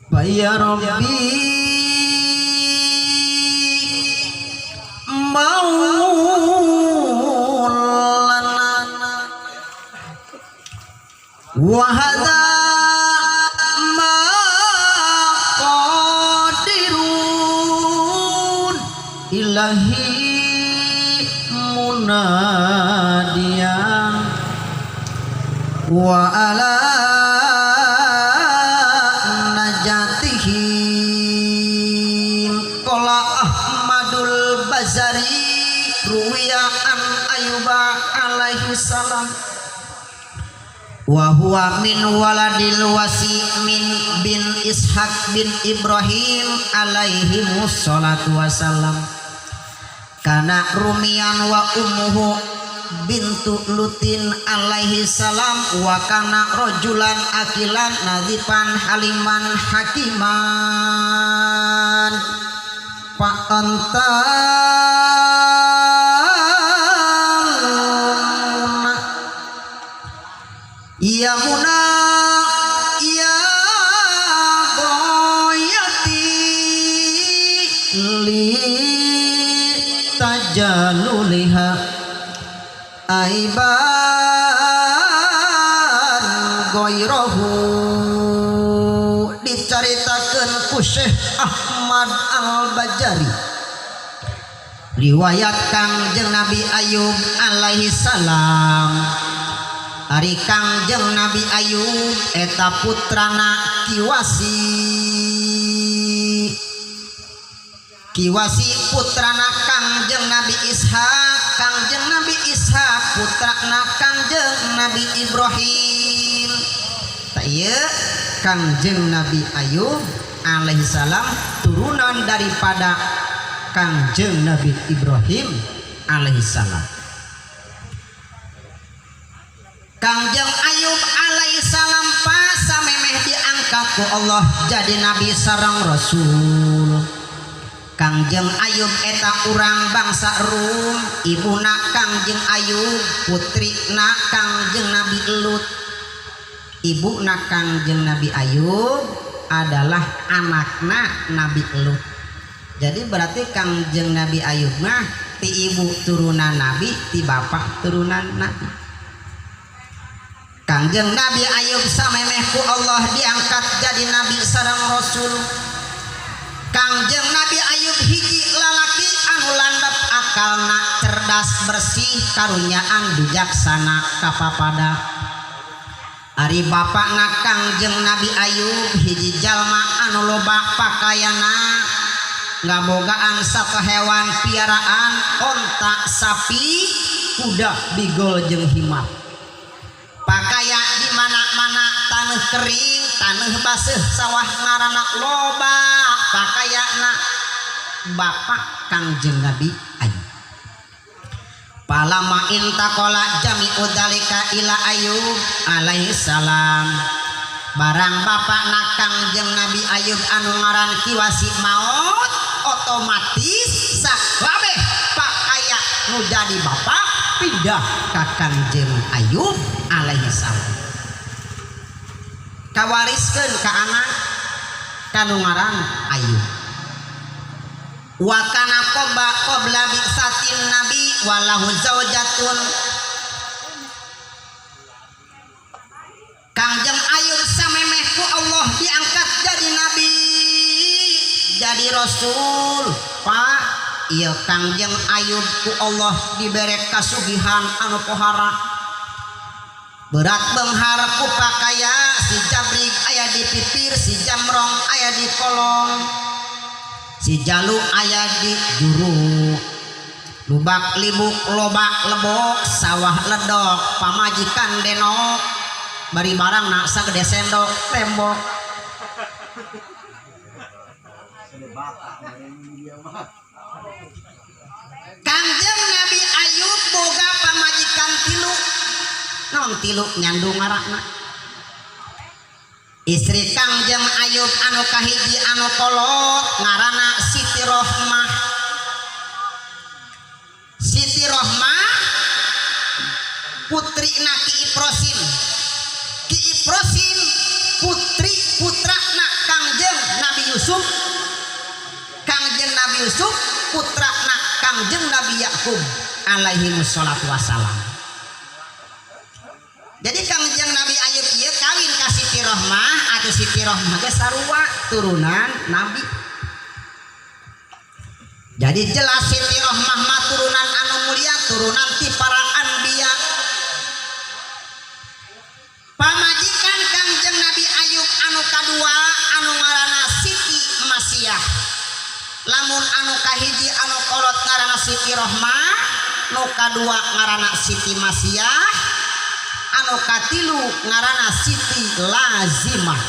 Ya Rabbi maulana wa hadza ma qadirun ilahi munadiyan wa ala najatihim. Qala Ahmadul Bazari ruwiya an Ayyuba alaihi salam wa huwa min waladil wasi min bin Ishaq bin Ibrahim alaihi wassalatu wassalam kana rumian wa ummuhu bintu Lutin alaihi salam wa kana rajulan akilan nadifan haliman hakiman fa anta ya muna ya goyati li tajaluliha aiban goirohu. Dicaritakeun ku Syekh Ahmad Al-Bajari, riwayat Kangjeng Nabi Ayub alaihi salam. Ari Kangjeng Nabi Ayub eta putrana Kiwasi. Kiwasi putrana Kangjeng Nabi Ishak, Kangjeng Nabi Ishak putrana Kangjeng Nabi Ibrahim. Tak ieu Kangjeng Nabi Ayub alaihi salam turunan daripada Kangjeng Nabi Ibrahim alaihi salam. Kangjeng Ayub alaihi salam pasamemeh diangkat ku Allah jadi nabi sareng rasul. Kangjeng Ayub eta urang bangsa Rum, ibuna Kangjeng Ayub putrina Kangjeng Nabi Lut. Ibuna Kangjeng Nabi Ayub adalah anakna Nabi Lut. Jadi berarti Kangjeng Nabi Ayub mah ti ibu turunan nabi, ti bapak turunan nabi. Kangjeng Nabi Ayub samemeh ku Allah diangkat jadi nabi sareng rasul. Kangjeng Nabi Ayub hiji lalaki anu landap akalna, cerdas, bersih, karunyaan, bijaksana kapapada. Ari bapakna Kangjeng Nabi Ayub hiji jalma anu loba pakaiana, ngabogaan satu hewan piaraan, onta, sapi, kuda, bigol jeung himar. Pakaian di mana-mana, tanah kering, tanah baseuh, sawah ngarana loba pakaianna bapak Kangjeng Nabi Ayub. Palama intaqala jami'u dzalika ila Ayub alaihi salam, barang bapak na Kangjeng Nabi Ayub anu ngaran Kiwasi maot, otomatis sakabeh pakaya nu jadi bapak pindah ka Kangjeng Ayub alaihi salam, kawariskeun ka anak kanu ngaran Ayub. Wa kana qoba qabla bi'satin nabi walahu zaujatun. Kangjeng Ayub samemeh ku Allah diangkat jadi nabi, jadi rasul, Pak, ieu Kangjeng Ayub ku Allah dibere kasugihan anu pohara, berat benghar ku pakaya, si jabrig aya di pipir, si jamrong aya di kolong, si jalu aya di juru, lubak libuk lobak lebok, sawah ledok, pamajikan denok, bari barang nak sagede sendok tembok. Kangjeng Nabi Ayub boga pamajikan tilu. Non tilu nyandung ngarakna. Istri Kangjeng Ayub anu kahiji anu kolot ngaranna Siti Rohmah. Siti Rohmah putri Ki Iprosim. Ki Iprosim putri putrana Kangjeng Yusuf. Kangjeng Nabi Yusuf putrana Kangjeng Nabi Yakub alaihi wassalatu wassalam. Jadi Kangjeng Nabi Ayub ieu kawin ka Siti Rohmah atau Siti Rohmah ge sarua turunan Nabi. Jadi jelas Siti Rohmah mah turunan anu mulia, turunan ti para anbiya. Pamajikan Kangjeng Nabi Ayub anu kadua anu ngaranna Siti Masiah. Lamun anu kahiji anu kolot ngaranna Siti Rohmah, nu kadua ngaranna Siti Masiah, anu katilu ngaranna Siti Lazimah.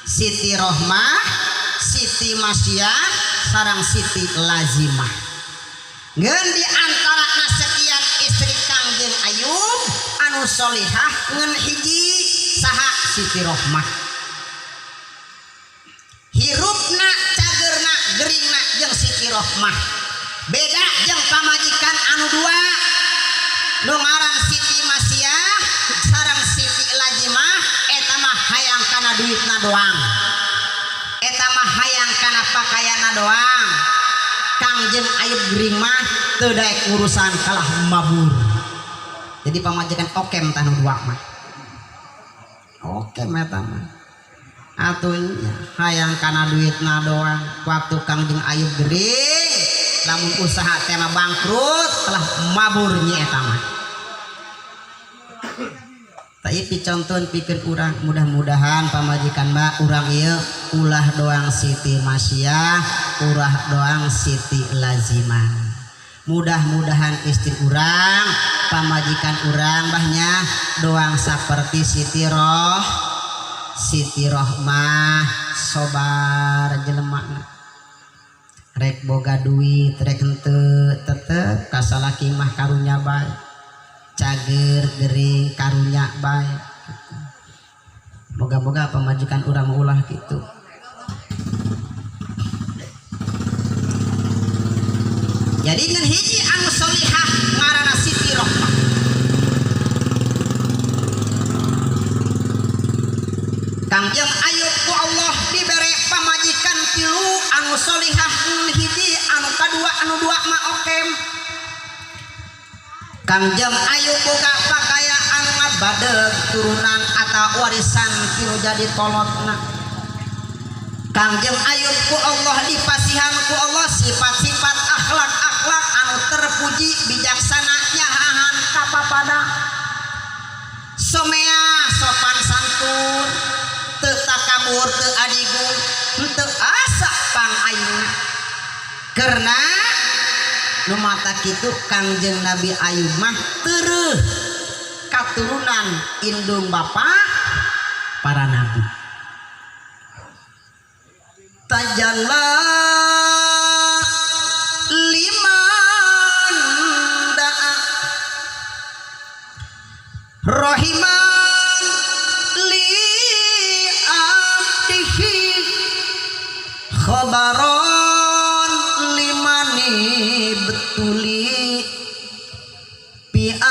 Siti Rohmah, Siti Masiah, sareng Siti Lazimah. Ngeun di antara sekian istri Kangjeng Ayub anu solihah ngeun hiji, saha? Siti Rohmah. Hirupna, cagerna, geringna jeung Siti Rohmah beda jeung pamajikan anu dua nu ngaran Siti Masiah sareng Siti Lazimah. Eta mah hayang kana duitna doang, eta mah hayang kana pakaianna doang. Kangjeng Ayub gering mah teu daek urusan, kalah mabur. Jadi pamajikan okem tah nu dua mah, okem eta mah atuh nya, hayang kana duitna doang. Waktu Kangjeng Ayub gering, lamun usaha tema bangkrut telah mabur nya eta mah. Tapi picontoh pikeun urang, mudah-mudahan pamajikan mbak urang ieu ulah doang Siti Masiah, ulah doang Siti Lazimah. Mudah-mudahan istri urang, pamajikan urang bahnya doang seperti Siti Rohmah. Sobar jelemana, rek boga duit rek henteu tetep ka salaki mah karunya bae, cager gering karunya bae. Moga-moga pamajikan urang ulah gitu. Jadi ngan hiji anu solihah ngaranna Siti Rohmah. Kangjeng Ayub ku Allah dibere pamajikan tilu anu solihah hiji, anu kadua anu dua mah okem. Kangjeng Ayub boga pakaian anu ngabadeg turunan atau warisan tinu jadi kolotna. Kangjeng Ayub ku Allah dipasihan ku Allah sifat-sifat akhlak-akhlak anu terpuji, bijaksana, nyahahan kapapada, somea, sopan santun, teu takabur, teu adigung, teu asa pang ayuna. Karena nu mata kitu Kangjeng Nabi Ayub mah tereuh katurunan indung bapa para nabi. Tajalla liman da'a rahiman li abdihi khabaron limani betuli pi adi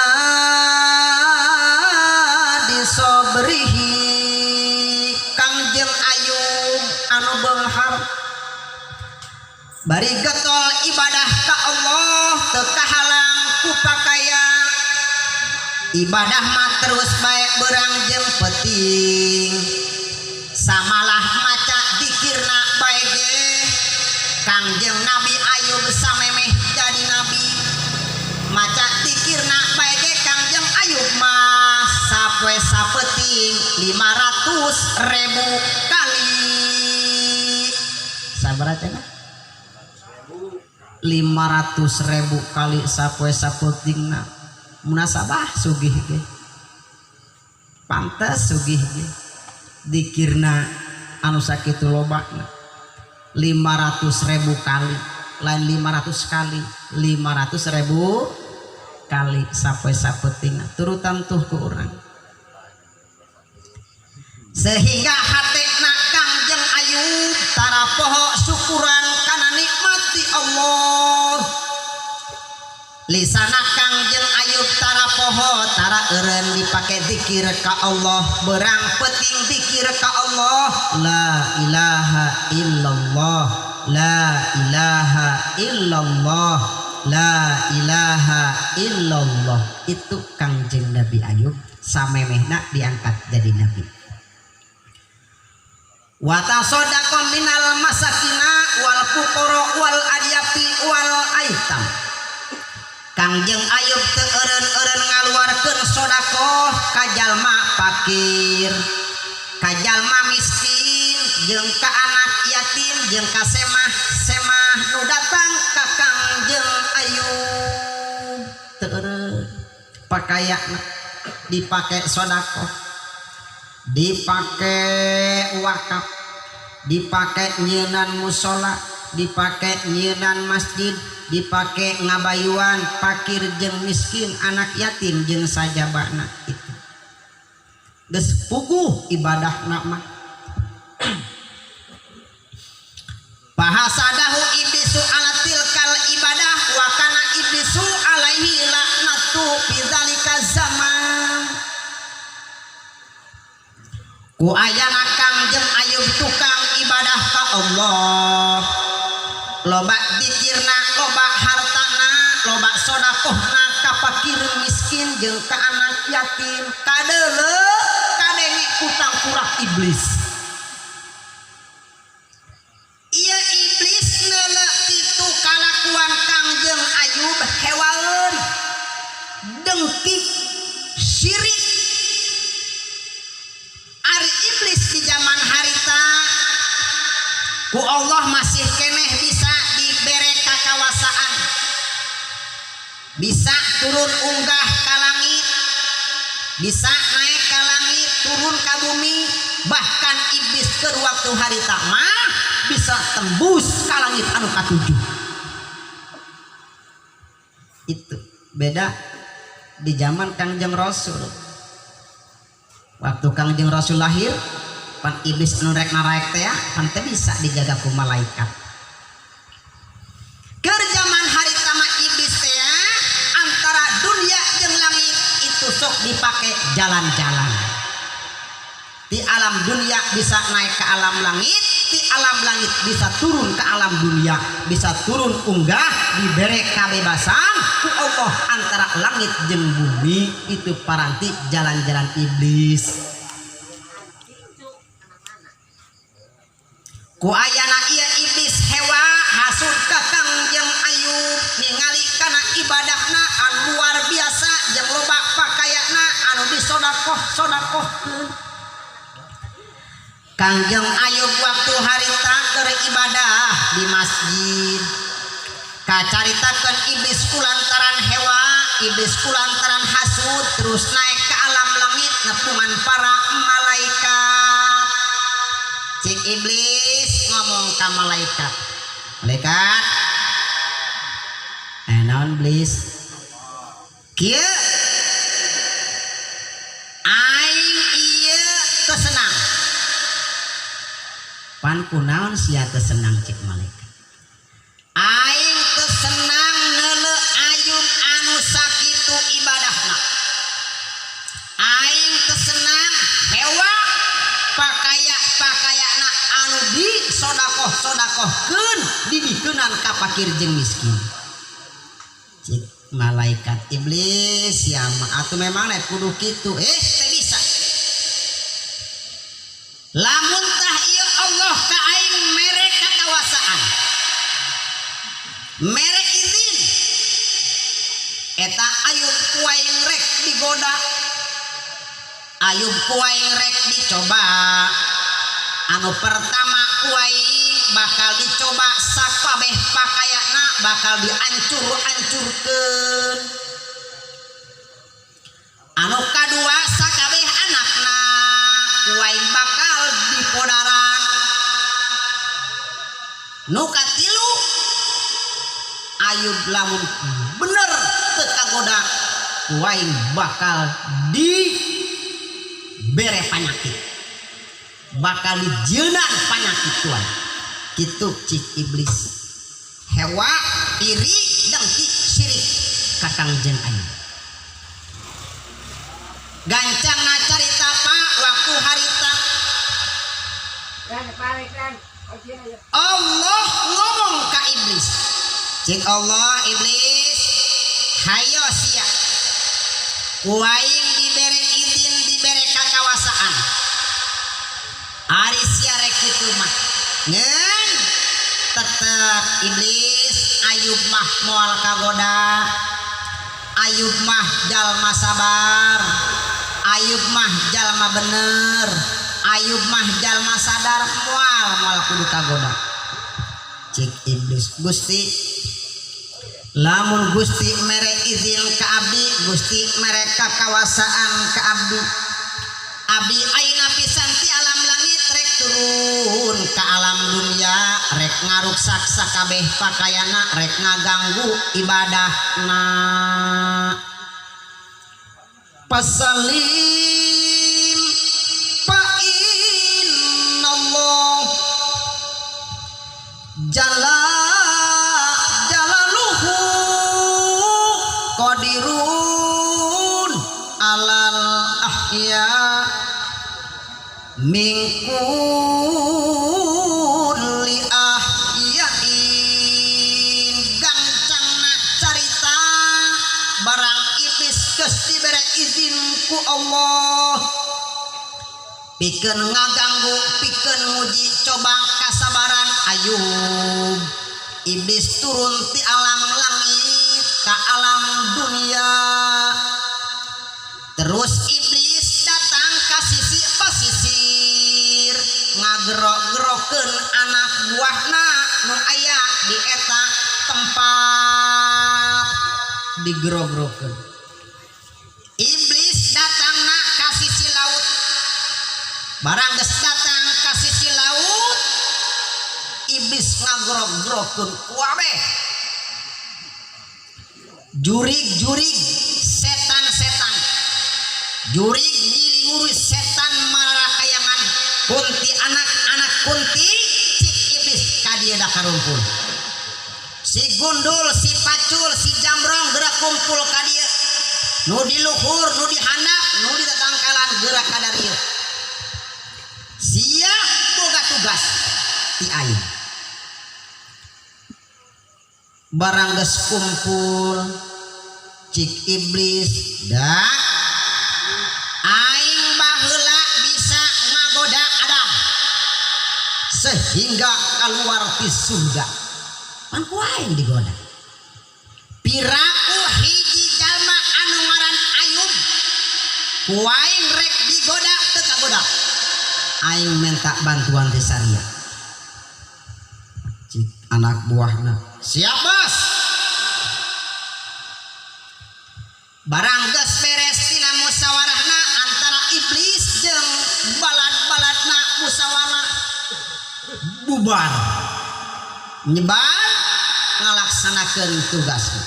sobrihi. Kangjeng Ayub anu beunghar bari getol ibadah ka Allah, teu kahalang ku pakaian, ibadah mah terus bae beurang jeung peuting, samalah maca dikirna bae ge. Kangjeng Nabi Ayub samemeh jadi nabi maca dikirna bae ge. Kangjeng Ayub mah sapoe sapeuting 500.000 kali. Sabaraha cenah? 500.000 kali sapoe sapeutingna. Munasabah sugih ge, pantes sugih ge, dikirna anu sakitu lobana 500.000 kali, lain 500 kali, 500.000 kali sapoe sapeutingna. Turutan tuh ku urang sehingga hatena Kangjeng Ayub tara poho syukuran kana nikmat di Allah. Lisana Kangjeng Ayub tara poho, tara eureun dipake zikir ka Allah. Berang peuting zikir ka Allah, la ilaha illallah, la ilaha illallah, la ilaha illallah. Itu Kangjeng Nabi Ayub samemehna diangkat jadi nabi. Wa tasaddaqa minal masakina wal fuqara wal adyafi wal aitam. Kangjeng Ayub teu eureun-eureun ngaluarkeun sedekah ka jalma fakir, ka jalma miskin, jeung ka anak yatim, jeung ka semah-semah nu datang ka Kangjeng Ayub. Teu eureun pakaianna dipake sedekah, dipake wakaf, dipake nyieunan musola, dipake nyieunan masjid, dipake ngabayuan fakir jeung miskin, anak yatim jeung sajabana. Itu geus puguh ibadahna mah. Bahasadahu iblisu ala tilkal ibadah wa kana iblisu alaihi laknatu fi dzalika zaman. Ku ayana Kangjeng Ayub tukang ibadah ka Allah, loba dikirna, loba hartana, loba sodakohna ka fakir miskin jeung ka anak yatim. Kadeuleu kadenge kutang kurak iblis. Ieu iblis neuleuh kitu kalakuan Kangjeng Ayub, hewaeun, dengki, syirik. Ari iblis di zaman harita ku Allah masih keneh bisa dibere kakawasaan, bisa turun unggah ka langit, bisa naik ka langit, turun ka bumi. Bahkan iblis keur waktu harita mah bisa tembus ka langit anu katujuh. Itu beda di zaman Kangjeng Rasul. Waktu Kangjeng Rasul lahir, pan iblis anu rek naraek teh pan teu bisa dijaga ku malaikat. Keur zaman harita mah iblis teh antara dunia jeung langit itu sok dipake jalan-jalan. Di alam dunia bisa naik ke alam langit, di alam langit bisa turun ke alam dunia, bisa turun unggah, diberi kebebasan ku Allah antara langit jeung bumi. Itu paranti jalan-jalan iblis. Ku ayana ieu iblis hewa hasud ka Kangjeng Ayub, ningali kana ibadahna anu luar biasa jeung loba pakaianna anu disodakoh-sodakohkeun. Kangjeng Ayub waktu harita keur ibadah di masjid, kacaritakeun iblis kulantaran hewa, iblis kulantaran hasud, terus naik ke alam langit nepungan para malaikat. Cik iblis ngomong ka malaikat, malaikat, naon iblis? Kieu aing ieu teu senang. Pan kunaon sia teu senang? Cik malaikat. Aing teu senang neuleuh Ayub anu sakitu ibadahna. Aing teu senang hewa pakaya-pakayana anu di sodakoh-sodakohkeun, dibikeunan ka fakir jeung miskin. Cik malaikat, iblis ya mah atuh memang nek kudu kitu. Teu bisa. Lamun tah ieu Allah ka aing mere kakawasaan, mere izin, eta Ayub ku aing rek digoda, Ayub ku aing rek dicoba. Anu pertama ku aing bakal dicoba sakabeh pakaianna bakal diancur-ancurkeun. Anu kadua sakabeh anakna ku aing bakal dipodaran. Nu katilu, Ayub lamun bener teu kagoda ku aing bakal dibere panyakit, bakal dijeunan panyakit tuan. Kitu cik iblis, hewa, iri, dengki, syirik. Ka Kangjeng Ayub gancangna carita, Pak. Waktu harita Allah ngomong ka iblis. Cik Allah, "Iblis, hayo sia, ku aing dibere izin, dibere kakawasaan. Ari sia rek kitu mah, ngan tetep iblis, Ayub mah moal kagoda. Ayub mah jalma sabar, Ayub mah jalma bener, Ayub mah jalma sadar, moal moal kudu kagoda." Cik iblis, "Gusti, lamun Gusti mere izin ka abdi, Gusti mere kakawasaan ka abdi, abdi ayeuna pisan ti alam langit rek turun ka alam dunia, rek ngaruksak sakabeh pakaianna, rek ngaganggu ibadahna." Pasalim fa innallah jalla jalaluhu qadirun alal ahya min kulli ahyain. Gancangna carita, barang iblis geus dibere izin ku Allah pikeun ngaganggu, pikeun nguji coba kasabaran Ayub, iblis turun ti alam langit ke alam dunia. Terus iblis datang ke sisi pesisir, ngagerok-gerokeun anak buahna nu aya di eta tempat, digerok-gerokeun. Iblis datangna ka sisi laut. Barang geus datang ka sisi laut, iblis ngagerok-gerokeun kabeh jurig-jurig, setan-setan, jurig nyilinguri, setan marakayangan, kunti anak, anak kunti. Cik iblis, "Ka dieu da karumpul. Si gundul, si pacul, si jambrong, gerak kumpul ka dieu. Nu di luhur, nu di handap, nu di tatangkalan, gerak ka darieu. Sia boga tugas ti aing." Barang geus kumpul, cik iblis, "Da aing baheula bisa ngagoda Adam sehingga keluar ti surga. Pan ku aing digoda. Piraku hiji jalma anu ngaran Ayub, ku aing rek digoda teu kagoda. Aing minta bantuan ti saria." Cik anak buahna, "Siap, Bos." Barang geus beres tina musyawarahna antara iblis jeung balad-baladna, musyawarah, bubar, nyebar ngalaksanakeun tugasna.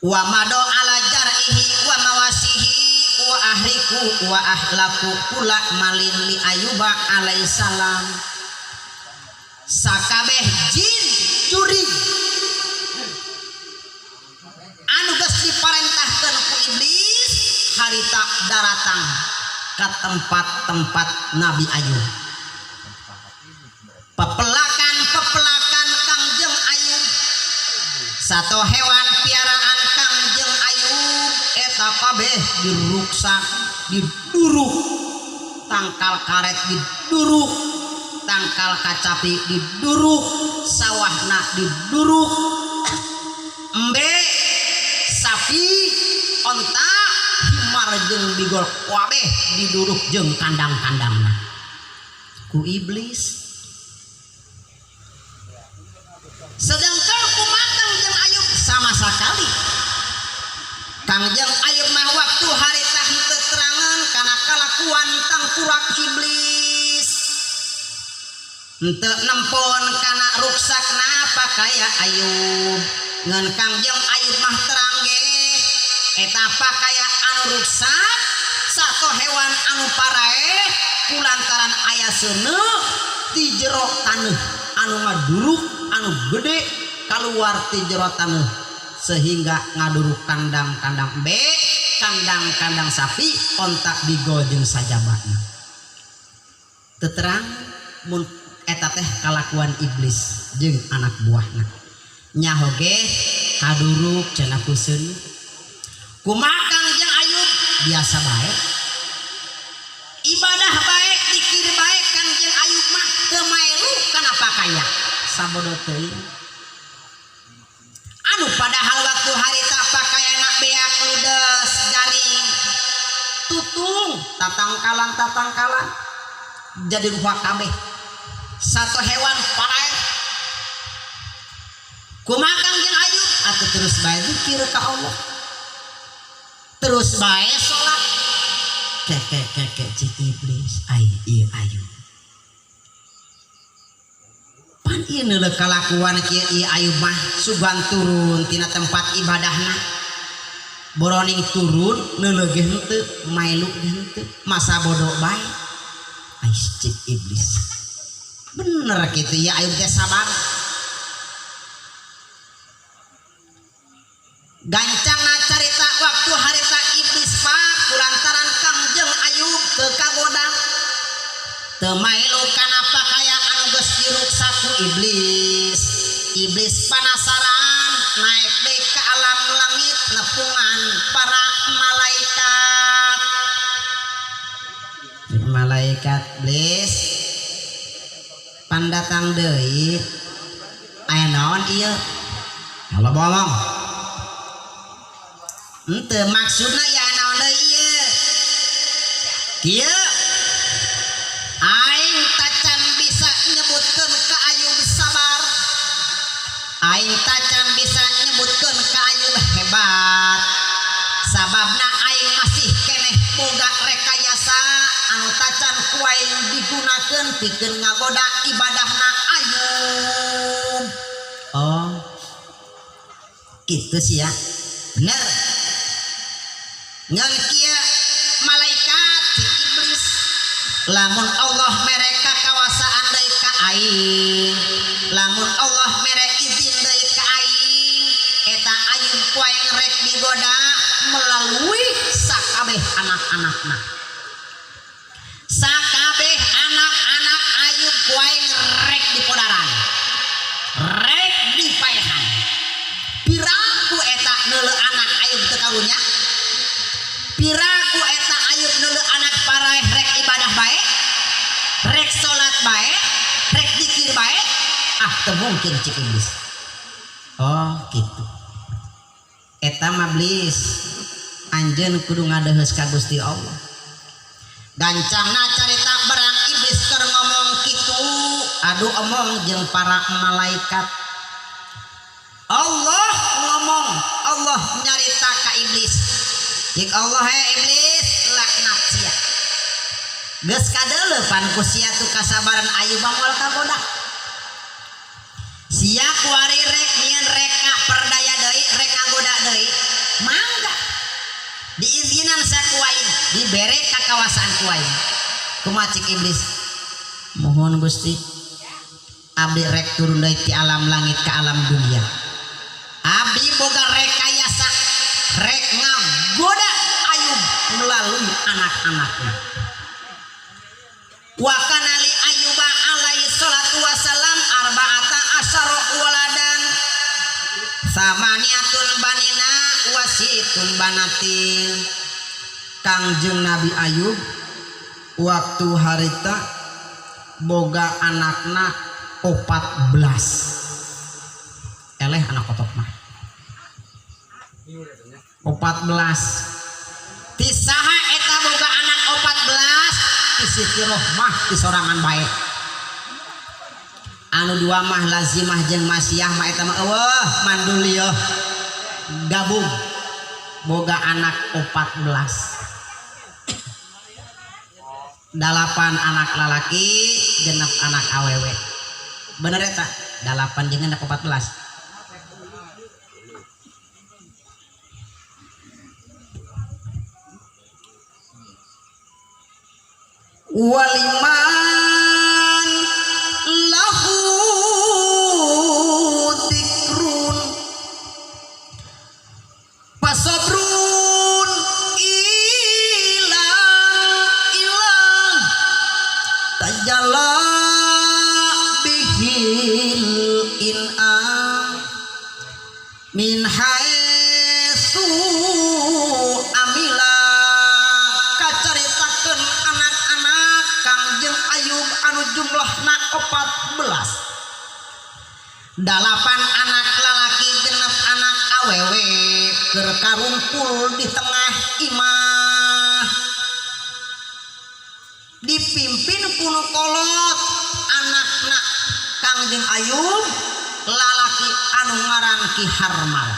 Wa mado ala jar'ihi wa mawasihi wa ahriku wa ahlaku kula malin li Ayuba alaihissalam. Sakabeh jin jurig anu geus diparentahkeun ku iblis harita daratang ke tempat-tempat Nabi Ayub. Pepelakan-pepelakan Kangjeng Ayub, satu hewan piaraan Kangjeng Ayub eta kabeh diruksak, diduruk. Tangkal karet diduruk, tangkal kacapi diduruk, sawahna diduruk, embe, sapi, onta, himar jeung bigol kabeh diduruk jeung kandang-kandangna ku iblis. Sedangkan kumaha Kangjeng Ayub? Sama sekali Kangjeng Ayub mah waktu harita henteu terangan kana kalakuan tangkurak iblis, henteu nempon kana ruksakna pakaya Ayub. Ngan Kangjeng Ayub mah terang ge eta pakaya anu ruksak satu hewan anu paraeh kulantaran aya seuneu ti jero taneuh anu ngaduruk, anu gede keluar ti jero taneuh. Sehingga ngaduruk kandang-kandang embe, kandang-kandang sapi, onta bigol jeung sajabana. Teu terang mun eta teh kalakuan iblis jeung anak buahna. Nyaho ge kaduruk cenah ku seuneu. Kumaha Kangjeng Ayub biasa bae. Ibadah bae, dikir bae Kangjeng Ayub mah teu maelu kana pakaya. Sabodo teuing. Anu padahal waktu harita pakaianna beak ludes garing tutung tatangkalan-tatangkalan jadi rupa kabeh satu hewan paraeh. Kumaha Kangjeng Ayub atuh terus bae zikir ka Allah, terus bae salat. Keke keke cik iblis ai ieu Ayub pan ieu neuleuh kalakuan kieu ieu Ayub mah sugan turun tina tempat ibadahna boroning turun neuleuh ge henteu maelu ge henteu masa bodoh bae. Ai cik iblis bener kitu ya Ayub teh sabar. Gancangna carita waktu harita iblis pak kulantaran Kangjeng Ayub teu kagoda teu maelu kana pakaian anu geus diruksak ku iblis. Iblis panasaran naik deui ka alam langit nepungan para malaikat. Malaikat iblis pandatang deui aya naon ieu? Allah bohong. Henteu maksudna ya naon deui ieu? Kieu aing tacan bisa nyebutkeun ka Ayub sabar. Aing tacan bisa nyebutkeun ka Ayub hebat. Sababna aing masih keneh boga rekayasa anu tacan ku aing digunakeun pikeun ngagoda ibadahna Ayub. Oh. Kitu sih ya. Bener. Ngan kieu malaikat si iblis lamun Allah mere kakawasaan deui ka aing, lamun Allah mere izin deui ka aing, eta Ayub ku aing rek digoda melalui sakabeh anak-anakna. Sakabeh anak-anak Ayub ku aing rek dipodaran, rek dipaehan. Piraku eta neuleuh anak Ayub teu karunya? Piraku eta Ayub neuleuh anak paraeh rek ibadah bae, rek salat bae, rek zikir bae, ah teu mungkin cik iblis. Oh gitu. Eta mah iblis anjeun kudu ngadeheus ka Gusti Allah. Gancangna carita barang iblis keur ngomong kitu, adu omong jeung para malaikat. Allah ngomong, Allah nyarita ka iblis. Cik Allah, he iblis, laknat sia. Geus kadeuleu pan ku sia tu kasabaran Ayub moal kagoda. Sia kuari rek nyieun reka perdaya deui, rek ngagoda deui. Mangga. Diizinan sa ku aing, dibere kakawasaan ku aing. Kumaha cik iblis? Mohon Gusti, abdi rek turun deui ti alam langit ke alam dunia. Abdi boga rekayasa rek ngagoda Ayub melalui anak-anaknya. Wa kana li Ayyuba alaihi salatu wassalam arba'ata asyara waladan samaniatun banina wasitun banatin. Kangjeng Nabi Ayub waktu harita boga anakna 14. Eleh anak kotok mah 14. Ti saha eta boga anak 14? Ti Siti Rohmah ti sorangan bae. Anu dua mah lazimah jeung masiah mah eta mah eueuh mandul ieu gabung boga anak 14. 8 anak lalaki, genep anak awewe. Bener eta? 8 jeung genep 14. Waliman lahu dzikrun. Haitsu amila kacaritakeun anak-anak Kangjeng Ayub anu jumlahna 14, dalapan anak lalaki, 6 anak awewe, keur karumpul di tengah imah dipimpin ku nu kolot, anakna Kangjeng Ayub lalaki anu ngaran Ki Harmal,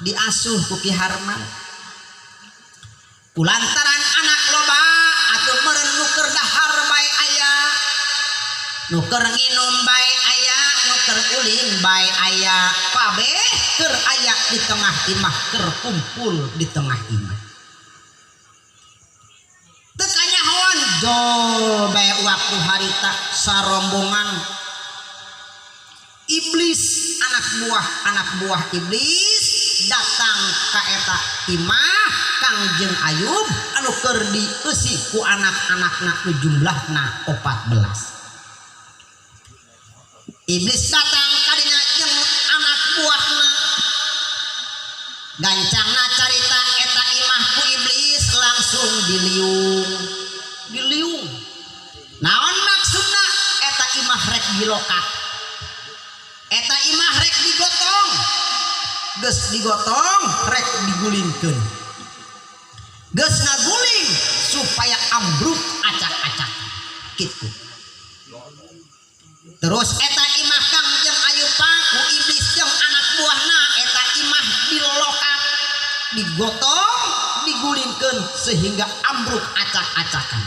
diasuh ku Ki Harmal. Kulantaran anak loba atuh meureun nu keur dahar bae aya, nu keur nginum bae aya, nu keur ulin bae aya, kabeh keur aya di tengah imah, keur kumpul di tengah imah. Teu kanyahoan jol bae waktu harita sarombongan iblis, anak buah iblis datang ka eta imah Kangjeng Ayub anu keur dieusi ku anak-anakna nu jumlahna 14. Iblis datang kadinya jeung anak buahna. Gancangna carita, eta imah ku iblis langsung diliung diliung. Naon maksudna? Eta imah rek dilokat, eta imah rek digotong, geus digotong rek digulingkeun, geus ngaguling supaya ambruk acak-acak gitu. Terus eta imah Kangjeng Ayub ku iblis jeung anak buahna eta imah dilokat, digotong, digulingkeun sehingga ambruk acak-acakan.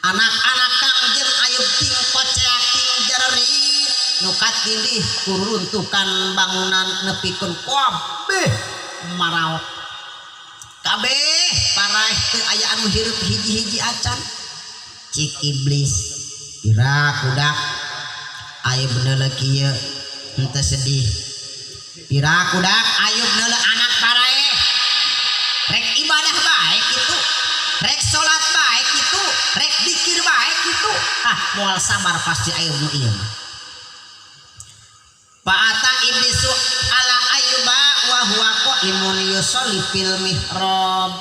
Anak-anak Kangjeng Ayub ting koceak ting jarerit nu katindih kuruntukan bangunan nepikeun kabeh maraot, kabeh paraeh, teu aya anu hirup hiji-hiji acan. Cik iblis, "Pira kudak Ayub neuleu kieu henteu sedih? Pira kudak Ayub neuleu anak paraeh rek ibadah bae kitu, rek salat bae kitu, rek dikir bae kitu? Ah, moal sabar pasti Ayub nu ieu mah." Fa'ata iblisu ala Ayyuba wa huwa qaimun yusolli fil mihrab.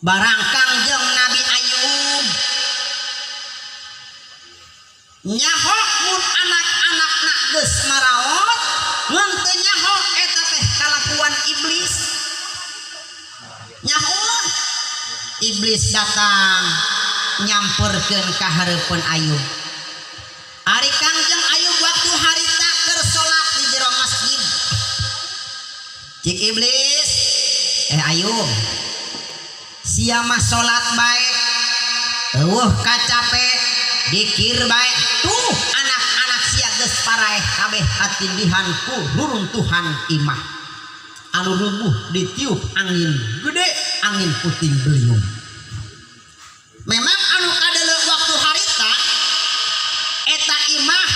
Barang Kangjeng Nabi Ayub nyaho mun anak-anakna geus maraot, ngan teu nyaho eta teh kalakuan iblis. Nyaho iblis datang nyamperkeun ka hareupeun Ayub. Ari Kangjeng Ayub waktu harita keur salat di jero masjid. Cik iblis, "Eh Ayub, sia mah salat bae euweuh kacape, dikir bae. Tuh anak-anak sia geus paraeh kabeh katindihan ku ruruntuhan imah anu rubuh ditiup angin gede, angin puting beliung." Memang anu kadeuleu waktu harita eta imah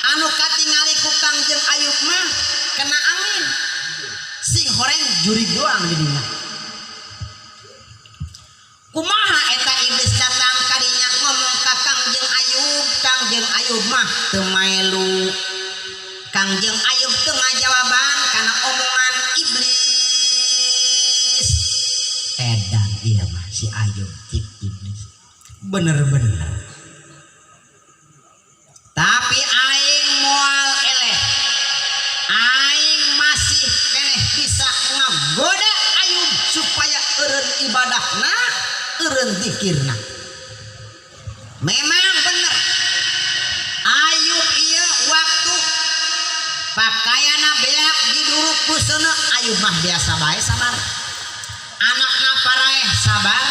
anu katingali ku Kangjeng Ayub mah kena angin, sing horeng jurig doang di dinya. Kumaha eta iblis datang kadinya ngomong ka Kangjeng Ayub, Kangjeng Ayub mah teu maelu. Kangjeng Ayub teu ngajawaban kana omongan iblis. "Edan ieu mah si Ayub," cik iblis, "bener-bener. Tapi aing moal eleh, aing masih keneh bisa ngagoda Ayub supaya eureun ibadahna, eureun zikirna." Memang bener Ayub ieu waktu pakaianna beak diduruk ku seuneu, Ayub mah biasa bae, sabar. Anakna paraeh, sabar.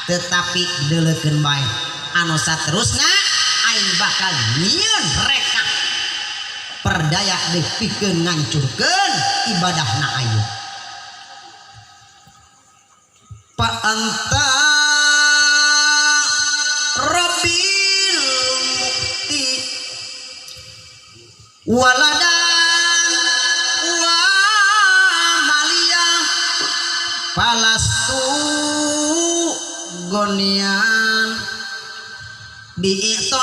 Tetapi deuleukeun bae anu saterusna, aing bakal nyieun reka perdaya dipikeun ngancurkeun ibadahna Ayub. Fa anta rabbil mu'ti waladan wa maliya falastu gonian bi'toikal.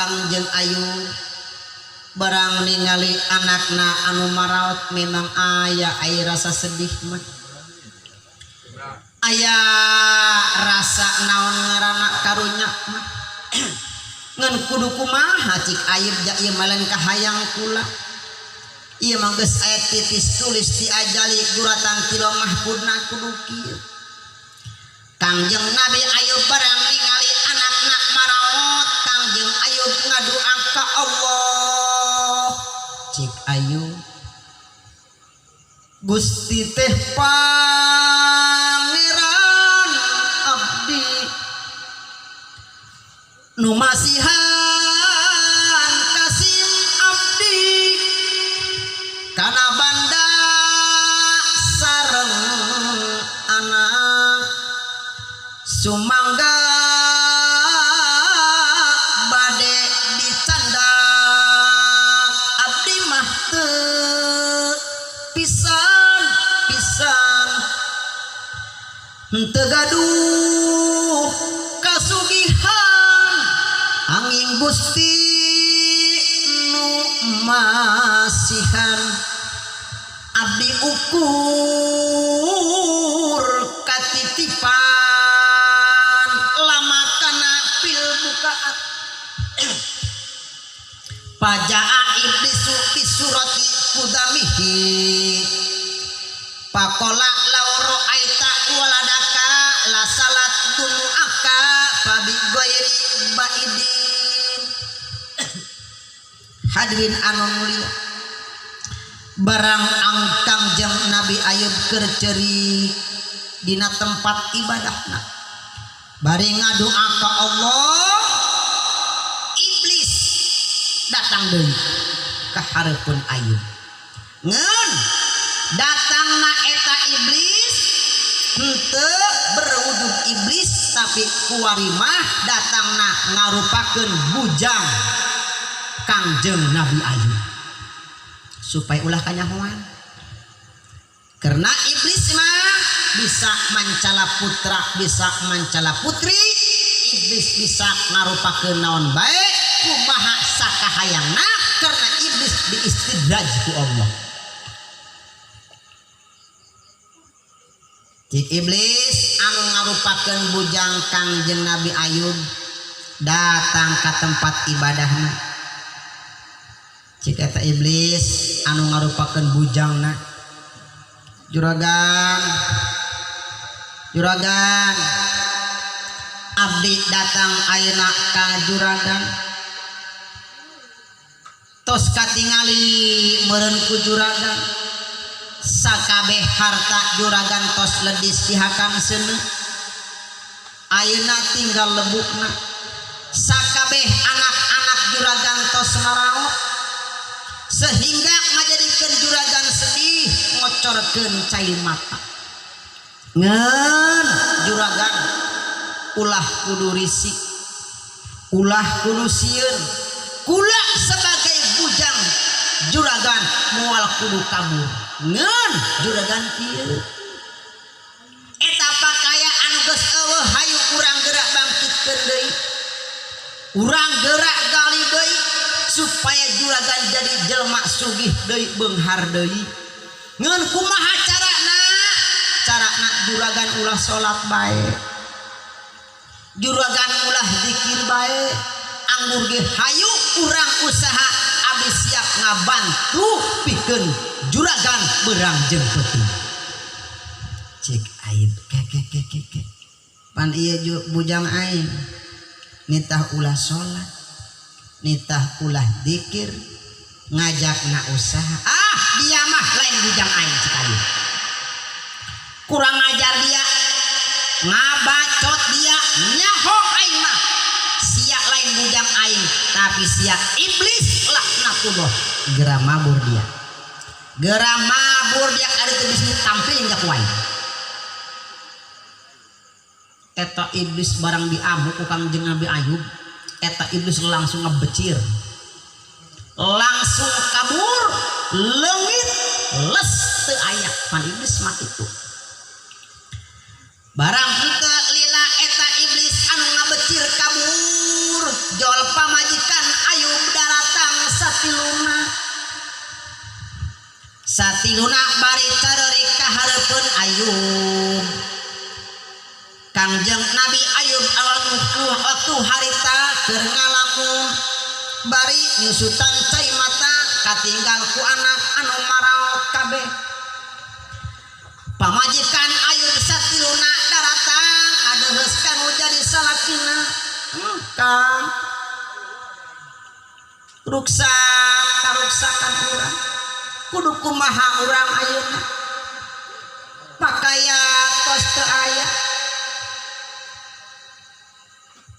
Kangjeng Ayub barang ningali anakna anu maraot, memang aya aya rasa sedih mah, aya rasa naon ngaranna karunya mah. Ngan kudu kumaha, cik Ayub, ja ieu mah lain kahayang kula, ieu mah geus aya titis tulis ti ajali, guratan ti Lauh Mahfudna kudu kieu. Kangjeng Nabi Ayub barang ningali anakna maraot, Kangjeng Ayub ngadua ka Allah. Cik Ayub, Gusti teh pangeran abdi nu masihan kasim abdi kana banda sareng anak, sumangga bade dicandak abdi mah teu pisan pisan, henteu gaduh kasugihan, anging Gusti nu masihan abdi ukur katitipan lama kana fil bukaat. Fajaa iblisu bisurati kudamihi faqala law ra'aita waladaka la salat dumu'aka fabi ghairi baidin. Hadirin anu mulia, barang angkang jeung Nabi Ayub keur ceurik dina tempat ibadahna bari ngadua ka Allah, iblis datang deui ka hareupeun Ayub. Ngan datangna eta iblis henteu berwujud iblis, tapi kuari mah datangna ngarupakeun bujang Kangjeng Nabi Ayub supaya ulah kanyahoan, karena iblis mah bisa mancala putra, bisa mancala putri. Iblis bisa ngarupakeun naon bae, kumaha sakahayangna, karena iblis diistidraj ku Allah. Cik iblis anu ngarupakeun bujang Kangjeng Nabi Ayub datang ke tempat ibadahna. Cik eta iblis anu ngarupakeun bujangna, "Juragan, juragan, abdi datang ayeuna ka juragan, tos katingali meureun ku juragan sakabeh harta juragan tos ledis dihakan seuneu, ayeuna tinggal lebukna. Sakabeh anak-anak juragan tos maraot sehingga ngajadikeun juragan sedih, ngocorkeun cai mata. Ngan juragan ulah kudu risik, ulah kudu sieun. Kula sebagai bujang juragan moal kudu kabur. Ngan juragan kieu, eta pakayaan geus eueuh, hayu urang gerak bangkitkeun deui, urang gerak gali deui supaya juragan jadi jelma sugih deui, beunghar deui. Ngan kumaha carana? Carana juragan ulah salat bae, juragan ulah zikir bae, anggur ge hayu urang usaha, abdi siap ngabantu pikeun juragan beurang jeung peuting." Cik Ayub, "Ke ke ke ke ke, pan ieu bujang aing nitah ulah salat, nitah ulah zikir, ngajak na usaha. Ah, dia mah lain bujang aing." Cik Ayub, "Kurang ajar dia, ngabacot dia, nyaho aing mah sia lain bujang aing, tapi sia iblis laknatullah." Gera mabur dia, gera mabur dia, ada tuh bisnis tampilin ka ku aing. Eta iblis barang diamuk ku Kangjeng Nabi Ayub, eta iblis langsung ngebecir, langsung kabur, leungit, les, teu aya. Pan iblis mah kitu. Barang henteu lila eta iblis anu ngabecir kabur, jol pamajikan satiluna. Satiluna bari careurik ka hareupeun Ayub. Kangjeng Nabi Ayub anu waktu harita keur ngalamun bari nyusutan cai mata katinggal ku anak anu maraot kabeh. Pamajikan Ayub satiluna daratang ngadeheus kanu jadi salakina. Kang ruksak karuksakan urang, kudu kumaha urang ayeuna, pakaian tos teu aya,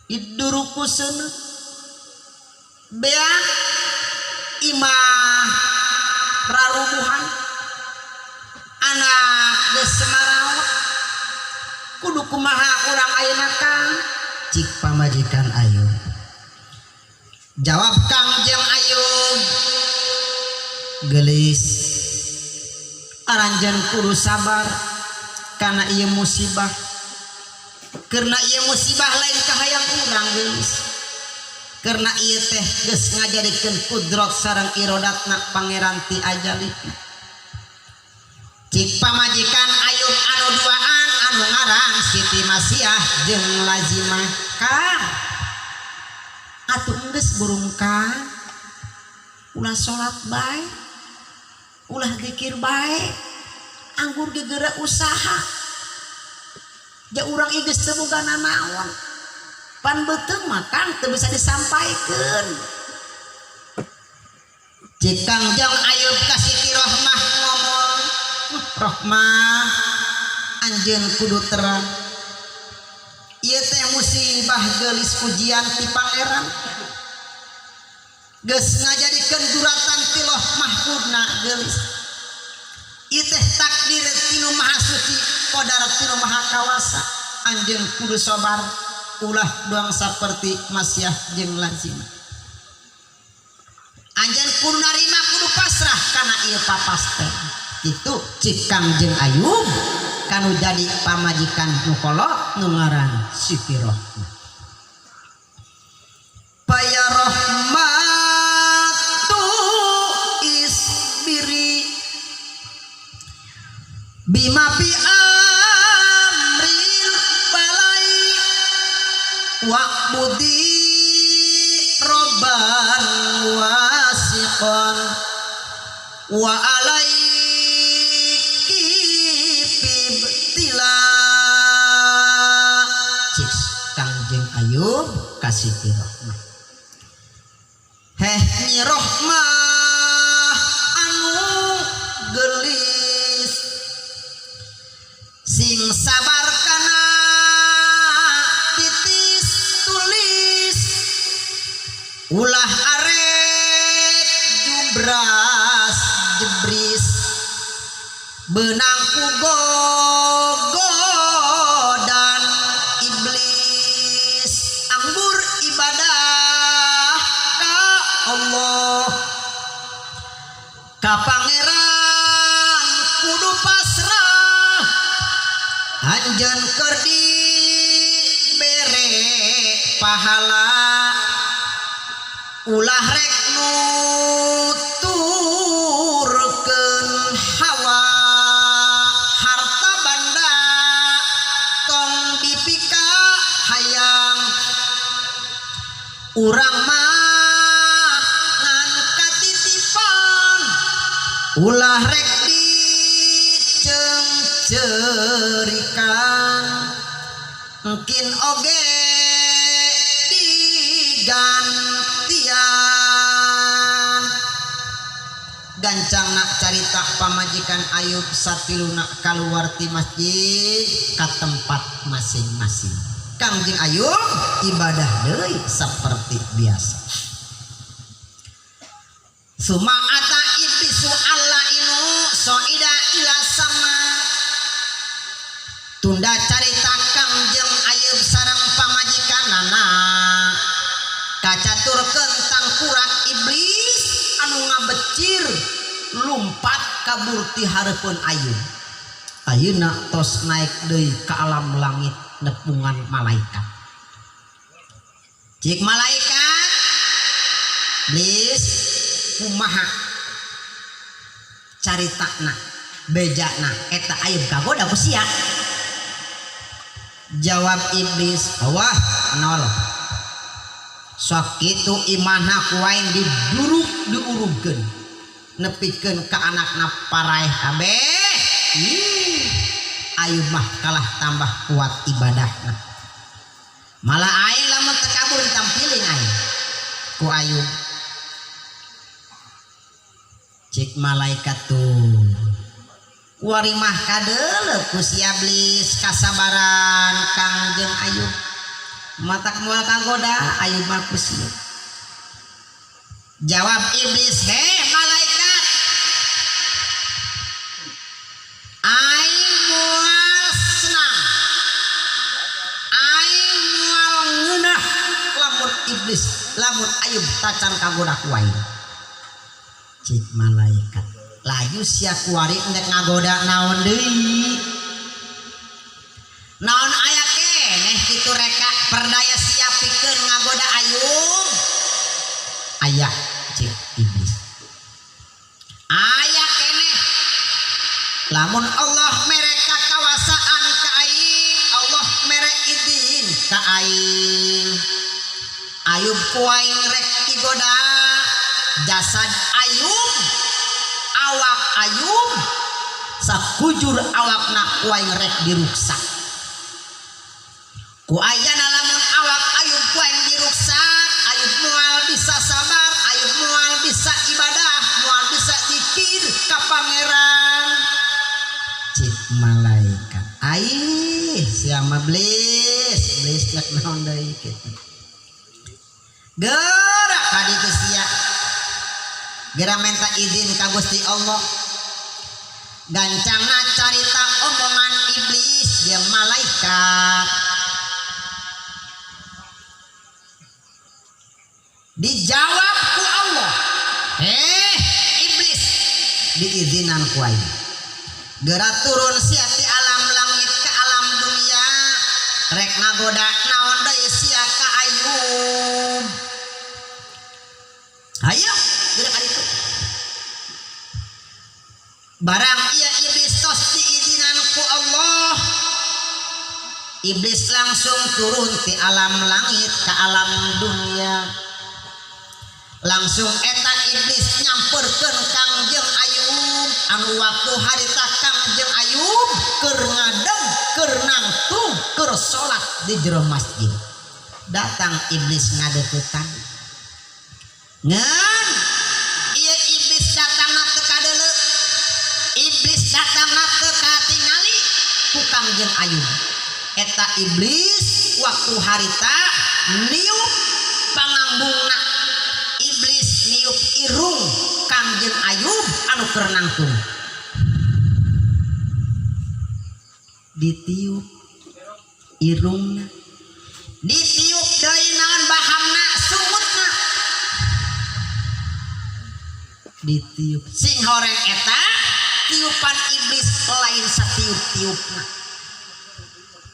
iduruku seuneu beak, imah rarubuhan, anak geus maraot, kudu kumaha urang ayeuna, Kang? Cik pamajikan Ayub. Jawab Kangjeng Ayub, "Gelis, aranjeun kudu sabar kana ieu musibah, karena ieu musibah lain kahayang urang, gelis, karena ieu teh geus ngajadikeun kudrot sareng irodatna Pangeran ti ajali." Cik pamajikan Ayub anu duaan anu ngaran Siti Masiah jeung Lazimah, "Kang, atuh enggeus burung, Kang, ulah salat bae, ulah zikir bae, anggur gegera usaha ja urang ieu geus teu boga nanaon, pan beuteung mah, Kang, teu bisa disampaikeun." Cik Kangjeng Ayub ka Siti Rohmah ngomong, "Rohmah, anjeun kudu terang, ieu teh musibah, gelis, ujian ti Pangeran, geus ngajadikeun duratan ti Loh Mahfudna. Gelis, ieu teh takdir tinu Maha Suci, qadar tinu Maha Kawasa. Anjeun kudu sabar, ulah doang saperti Masiah jeung Lazimah. Anjeun kudu narima, kudu pasrah kana ieu papasten." Kitu cik Kangjeng Ayub kanu jadi pamajikan nu kolot nu ngaran Siti Rohmah. Paya rahmatu isbiri bima fi amril balai wa'budi robban wasiqan wa alaiki fibtila. Cik Kangjeng Ayub ka Siti Rohmah, "Heh, Nyi Rohmah anu gelis, sing sabar kana titis tulis, ulah arek jubras jebris beunang ku gogodan iblis. Anggur ibadah ka Allah, ka Pangeran kudu pasrah, anjeun keur dibere pahala, ulah rek nuturkeun hawa, harta banda tong dipika hayang, urang mah ngan katitipan, ulah rek dicengcerikan, mungkin oge digantian." Gancang nak carita, pamajikan Ayub satiluna keluar ti masjid ke tempat masing-masing. Kangjeng Ayub ibadah deui seperti biasa. Suma ata iblisu allainu soida ila sama. Tunda carita, Kangjeng Ayub sareng pamajikanana kacaturkeun tangkurak iblis anu ngabecir lumpat kabur ti hareupeun Ayub. Ayeuna tos naik deui ka alam langit nepungan malaikat. Cik malaikat, "Iblis, Kumaha caritana bejana eta Ayub kagoda ku sia? Jawab iblis, wah nol. Sok kitu imahna ku aing diduruk diurugkeun nepikeun ka anakna paraeh kabeh. Ih, Ayub mah kalah tambah kuat ibadahna. Malah aing lamun teu kabur ditampiling aing ku Ayub. Cik malaikat tuh kuari mah kadeuleu ku si iblis kasabaran Kangjeng Ayub. Matak moal kagoda Ayub mah ku sia. Jawab iblis, he malaikat, aing moal senang, aing moal ngeunah lamun iblis, lamun Ayub tacan kagoda ku aing. Cik malaikat, laju sia kuari ndek ngagoda naon deui? Naon aya keneh kitu reka perdaya sia pikeun ngagoda Ayub? Aya, cik iblis. Aya keneh lamun Allah mere kakawasaan ka aing, Allah mere izin ka aing, Ayub ku aing rek digoda, jasad Ayub, awak Ayub, sakujur awakna ku aing rek diruksak. Ku ayana lamun awak Ayub ku aing diruksak, Ayub moal bisa sabar, Ayub moal bisa ibadah, moal bisa zikir ka pangeran. Cik malaikat, aih sia mah blis, blis cek naon deui kitu. Gerak ka ditu sia. Geura minta izin ka Gusti Allah. Gancangna carita omongan iblis jeung malaikat. Dijawab ku Allah, "Heh iblis, diizinan ku aing. Geura turun sia ti alam langit ke alam dunia, rek ngagoda naon deui sia ka Ayub. Hayo geura ka ditu." Barang ieu iblis tos diizinan ku Allah, iblis langsung turun ti alam langit ke alam dunia. Langsung eta iblis nyamperkeun Kangjeng Ayub anu waktu harita Kangjeng Ayub keur ngadeg, keur nangtung, keur salat di jero masjid. Datang iblis ngadeuketan. Ngan ieu iblis datangna teu kadeuleu. Iblis datangna teu katingali ku Kangjeng Ayub. Eta iblis waktu harita niup pangambungna. Iblis niup irung Kangjeng Ayub anu keur nangtung. Ditiup irungna, ditiup deui naon bahamna, sungutna, ditiup. Sing horeng eta tiupan iblis lain satiup-tiupna.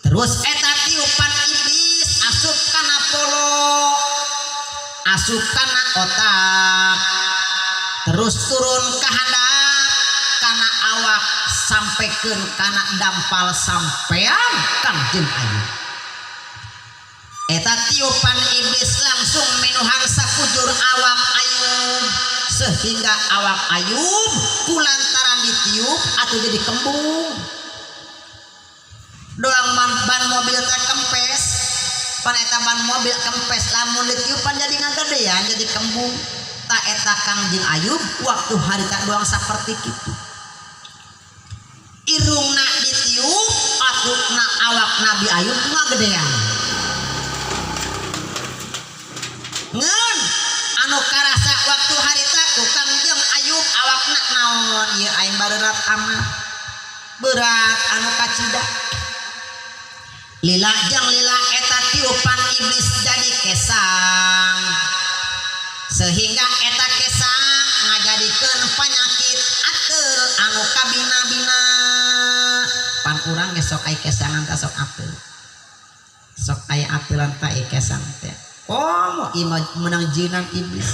Terus eta tiupan iblis asup kana polo, asup kana otak, terus turun ka handap kana awak sampaikan kana dampal sampean Kangjeng Ayub. Eta tiupan iblis langsung minuhan sakujur awak Ayub sehingga awak Ayub kulantaran ditiup atau jadi kembung. Doang ban mobil teh kempes, pan eta ban mobil kempes lamun ditiupan jadi ngagedean jadi kembung. Ta eta Kangjeng Ayub waktu harita doang saperti kitu. Irungna ditiup atuna awak Nabi Ayub ngagedean. Ngeun anu karasa waktu harita ku Kangjeng Ayub awakna naon ieu aing barerat amat berat anu kacida. Lila jang lila eta tiupan iblis jadi kesang sehingga eta kesang ngajadikeun penyakit ateul anu kabina-bina. Pan urang ge sok aya kesangan teh sok ateul, sok aya ateulan teh kesang teh. Oh, imah menang jinan iblis.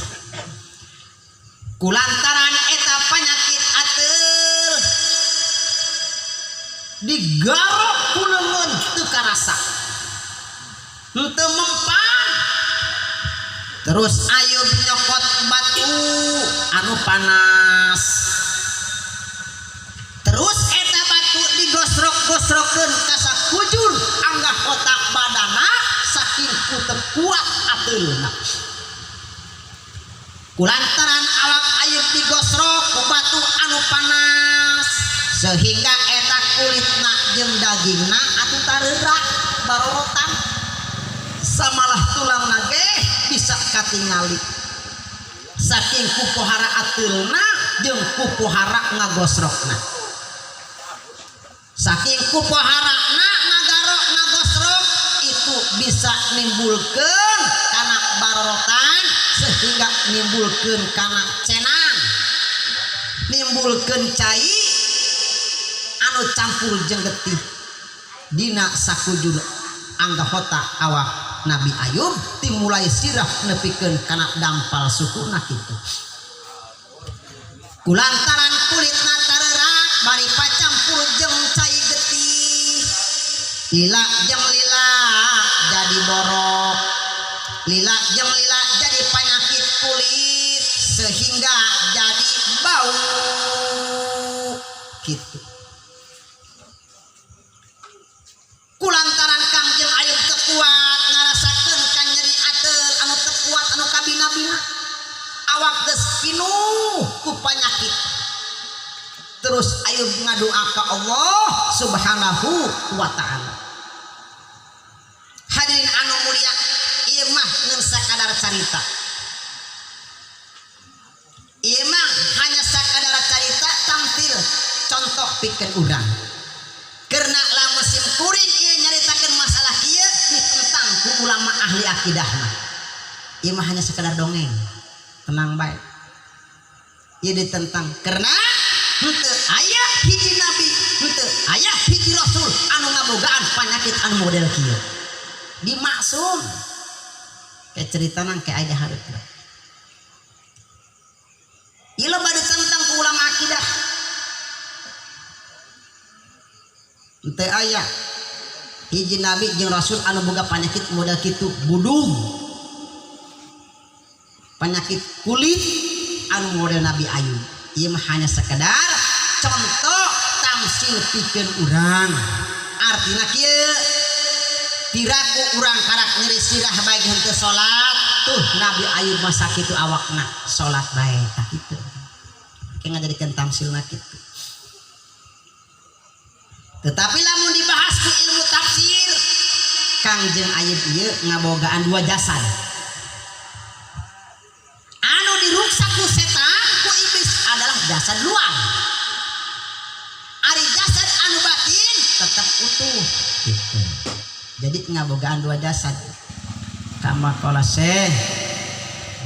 Kulantaran eta panyakit ateul digarok ku leungeun teu karasa, henteu mempan. Terus Ayub nyokot batu anu panas, terus eta batu digosrok-gosrokeun ka sakujur anggota badana saking ku teu kuat ateulna. Kulantaran awak Ayub digosrok ku batu anu panas sehingga eta kulitna jeung dagingna atuh tareurak barorotan, samalah tulangna ge bisa katingali saking ku pohara ateulna jeung ku pohara ngagosrokna. Saking ku poharana ngagarok ngagosrok itu bisa nimbulkeun kana barorotan, sehingga nimbulkeun kana cenang, nimbulkeun cai anu campur jeung getih dina sakujur anggota awak Nabi Ayub, dimulai sirah nepikeun kana dampal sukuna kitu. Kulantaran kulitna tareurak bari pacampur jeung cai getih, lila jeung lila jadi borok, lila jeung lila jadi penyakit kulit sehingga jadi bau gitu. Kulantaran Kangjeng Ayub teu kuat ngarasakeun ka nyeri ateul anu teu kuat anu kabina-bina, awak geus pinuh ku panyakit. Terus Ayub ngadua ka Allah Subhanahu wa taala. Hadirin anu mulia, ieu mah ngan sakadar carita, ieu mah hanya sakadar carita tamtil contoh pikeun urang. Karena lamun sim kuring ieu nyaritakeun masalah kieu ditentang ku ulama ahli akidah mah. Ieu mah hanya sekadar dongeng, tenang bae. Ieu ditentang karena henteu aya hiji nabi, henteu aya hiji rasul anu ngabogaan panyakit anu model kieu. Dimaksum kayak cerita nang kayak aja hareup. Ieu loba ditentang ku ulama akidah. Henteu aya hiji nabi jeung rasul anu boga panyakit model kitu, budung, penyakit kulit anu model Nabi Ayub. Ieu mah hanya sekedar contoh tamsil pikeun urang. Artina kieu, piraku urang karak nyeri sirah bae henteu salat, tuh Nabi Ayub mah sakitu awakna salat bae tah kitu. Ke ngajadikeun tamsilna kitu. Tetapi lamun dibahas ku ilmu tafsir, Kangjeng Ayub ieu ngabogaan dua jasad. Anu diruksak ku setan, ku iblis adalah jasad luar. Ari jasad anu batin tetap utuh gitu. Jadi ngabogaan dua jasad. Kama qala Syekh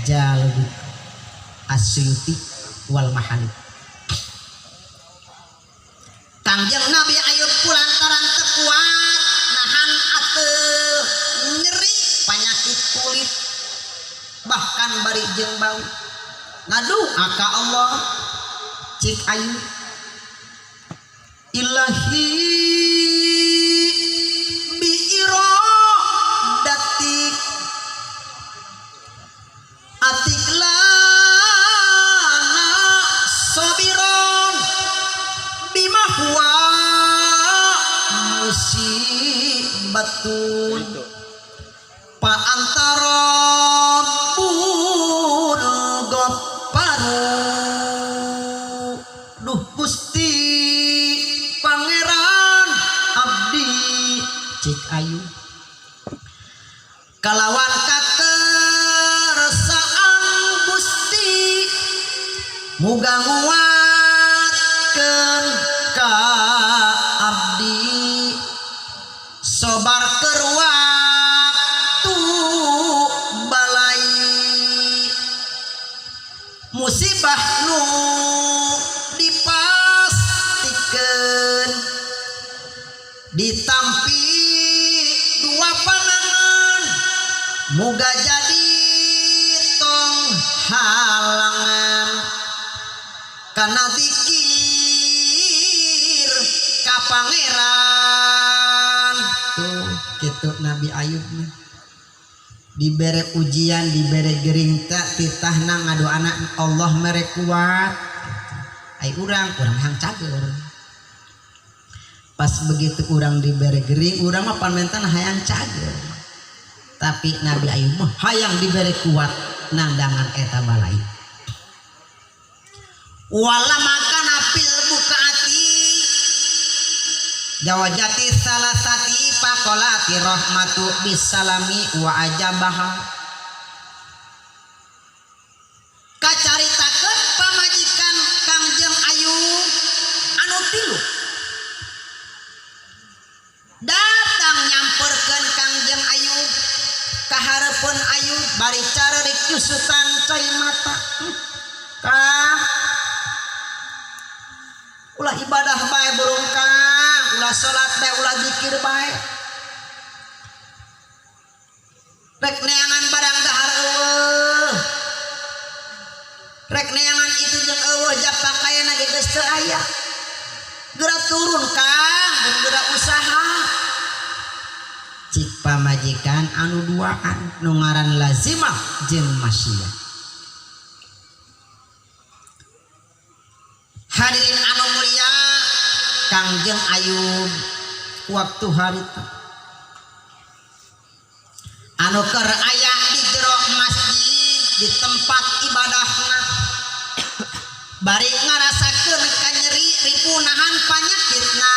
Jalud Asyuti wal Mahali. Kangjeng Nabi Ayub kulantaran teu kuat nahan ateul nyeri penyakit kulit bahkan bari jeung bau, ngadua ka Allah. Cik Ayub, ilahi bi iradatik atik lana sabiron bima huwa musibatun pa antara rabbul ghafaru. Duh Gusti Pangeran abdi, cik Ayu, kalawan kakersaan Gusti muga nguatkeun ka abdi sobar keur waktu balai musibah nu dipastikeun ditampi dua panangan muga jadi tong halangan. Kana zikir ka pangeran. Tuh kitu Nabi Ayub mah. Dibere ujian, dibere gering teh titahna ngadoana Allah mere kuat. Ai urang hayang cager. Pas begitu urang dibere gering, urang mah panmentan hayang cager. Tapi Nabi Ayub mah hayang dibere kuat nandangan eta balai. Wala makana fil bukaati jawajati salasati faqalati rahmatu bisalami wa ajabaha. Kacaritakeun pamajikan Kangjeng Ayub anu tilu datang nyamperkeun Kangjeng Ayub ka hareupeun Ayub bari carerik cusutan cai mata. Kang, ulah ibadah bae burung kang, ulah salat bae, ulah zikir bae. Rek neangan barang dahar eueuh. Rek neangan itu jeung eueuh jap pakaian ge geus teu aya. Geura turun kang, geura usaha. Cik pamajikan anu duaan nu ngaran Lazimah jeung Masyiyah. Hadirin anu mulia, Kangjeng Ayub waktu harita anu keur aya di jero masjid di tempat ibadahna bari ngarasakeun kanyeri ripunahan panyakitna.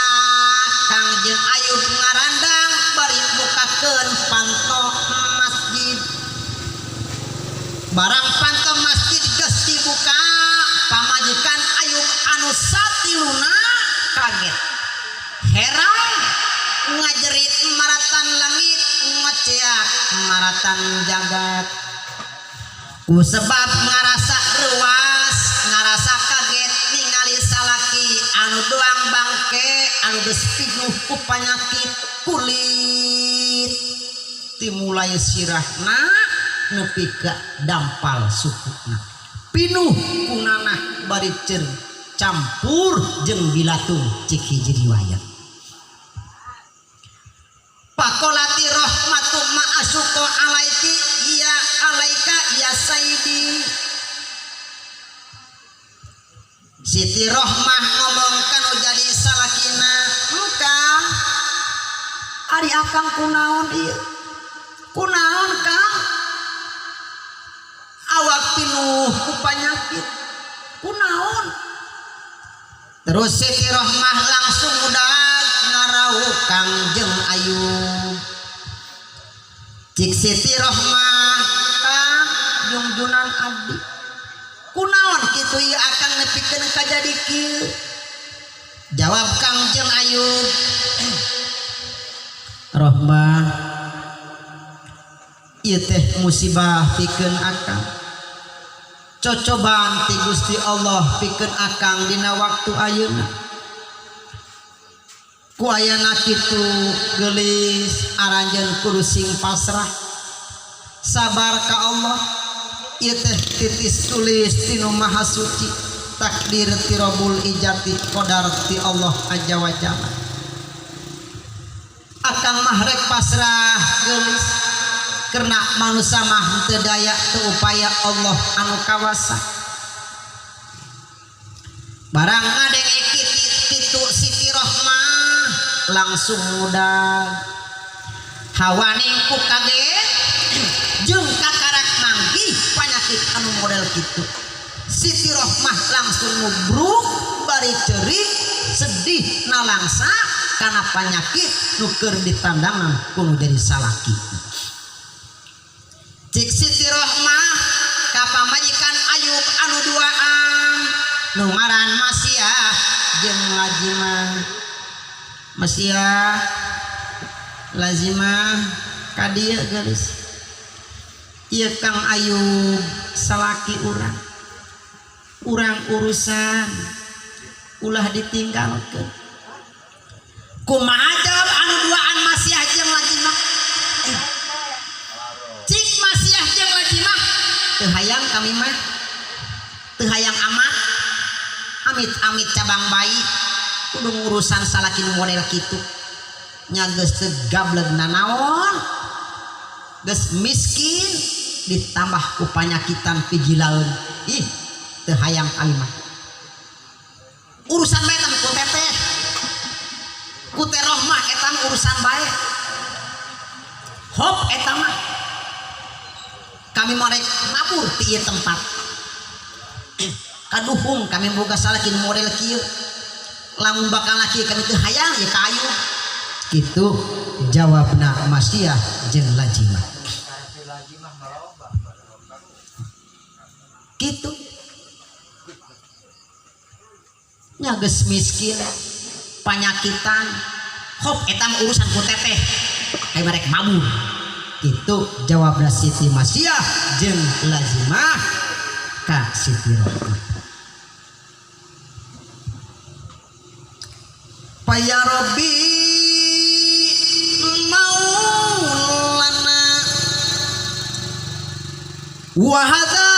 Kangjeng Ayub ngarandang bari bukakeun panto masjid. Barang panto masjid geus dibuka, pamajikan Ayub anu satiluna kaget, heran, ngajerit maratan langit, ngeceak maratan jagat. Ku sebab ngarasa ruas, ngarasa kaget ningali salaki anu doang bangke anu geus pinuh ku panyakit kulit timulai sirahna nepi ka dampal sukuna pinuh kunanah bari campur jeung bilatung cik hiji riwayat. Pakolati rahmatu ma'asuqa alaiki ya alaika ya sayyidi. Siti Rohmah ngomong kanu jadi salakina, engkang ari akang kunaon ieu? Kunaon kang? Awak pinuh ku panyakit. Kunaon? Terus Siti Rohmah langsung udag ngarauh Kangjeng Ayub. Cik Siti Rohmah, kang jungjunan abdi. Kunaon kitu ieu akang nepikeun ka jadi kieu? Jawab Kangjeng Ayub, Rohmah, ieu teh musibah pikeun akang. Cocobaan ti Gusti Allah pikeun akang dina waktu ayeuna. Ku ayana kitu geulis aranjeun kudu sing pasrah. Sabar ka Allah. Ieu teh titis tulis tinu Maha Suci, takdir ti Rabbul Ijati, qadar ti Allah Azza wa Jalla. Akang mah rek pasrah geulis. Karena manusia mah teu daya teu upaya, Allah anu kawasa. Barang ngadenge kitu Siti Rohmah langsung mudag. Hawaning ku kaget jeung kakarak manggih panyakit anu model kitu. Siti Rohmah langsung ngubruk bari cerik sedih nalangsa kana panyakit nu keur ditandangan ku nu jadi salaki. Cik Siti Rohmah ka pamajikan Ayub anu duaan nu ngaran Masyiyah jeung Lazimah. Masyiyah Lazimah ka dieu geulis. Ieu Kang Ayub salaki urang. Urang urusan ulah ditinggalkeun. Kumaha jawab anu duaan Masyiyah jeung Lazimah? Cik Masyiyah jeung Lazimah teu hayang kami mah, teu hayang amat. Amit-amit cabang bayi kudu ngurusan salaki nu model kitu. Nya geus teu gableg nanaon, geus miskin ditambah ku panyakitan pigilaeun. Ih, teu hayang kami mah. Urusan bae tah ku teteh. Ku teh Rohmah eta mah urusan bae. Hop eta mah. Kami mah rek mabur ti ieu tempat. Kaduhung kami boga salaki nu model kieu. Lamun bakal laki kami teu hayang ya ka Ayub. Kitu jawabna Masiah jeung Lajimah. Kitu. Nya geus miskin, panyakitan, hop eta mah urusan ku teteh. Ayo merek mabur. Kitu jawabna Siti Masiah jeung Lazimah ka Siti Rohmah. Paya Rabbi maulana wa hadza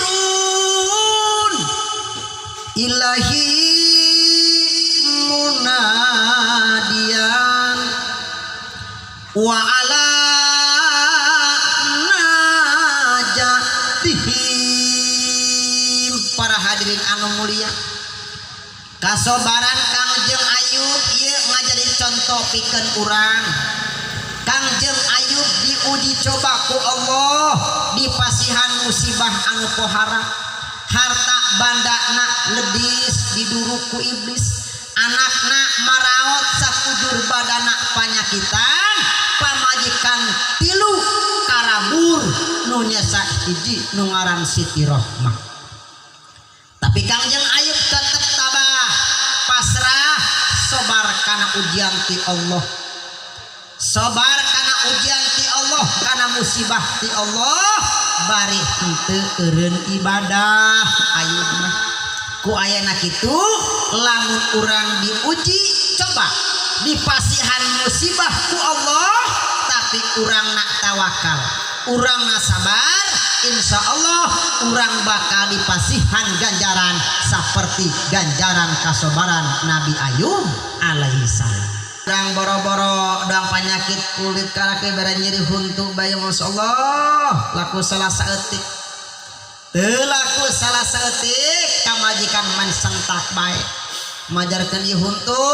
maqadirun ilahi munadian wa ala najatihim. Para hadirin anu mulia, kasobaran Kangjeng Ayub ieu ngajadi contoh pikeun urang. Kangjeng Ayub diuji coba ku Allah, dipasihan musibah anu pohara, harta bandana ledis diduruk ku iblis, anakna maraot sakujur badana panyakitan, pamajikan tilu karabur nu nyesa hiji nu ngaran Siti Rohmah. Tapi Kangjeng Ayub tetep tabah, pasrah, sobar kana ujian ti Allah. Sobar kana ujian ti Allah, kana musibah ti Allah, bari henteu eureun ibadah Ayub mah. Ku ayana kitu lamun urang diuji coba dipasihan musibah ku Allah, tapi urang nak tawakal, urang nak sabar, insya Allah urang bakal dipasihan ganjaran seperti ganjaran kasobaran Nabi Ayub alaihi salam. Urang boro-boro doang penyakit kulit karake bare nyeri huntu bae, masyaallah laku salah saeutik. Teu laku salah saeutik kamajikan man sentak bae. Majarkeun ieu huntu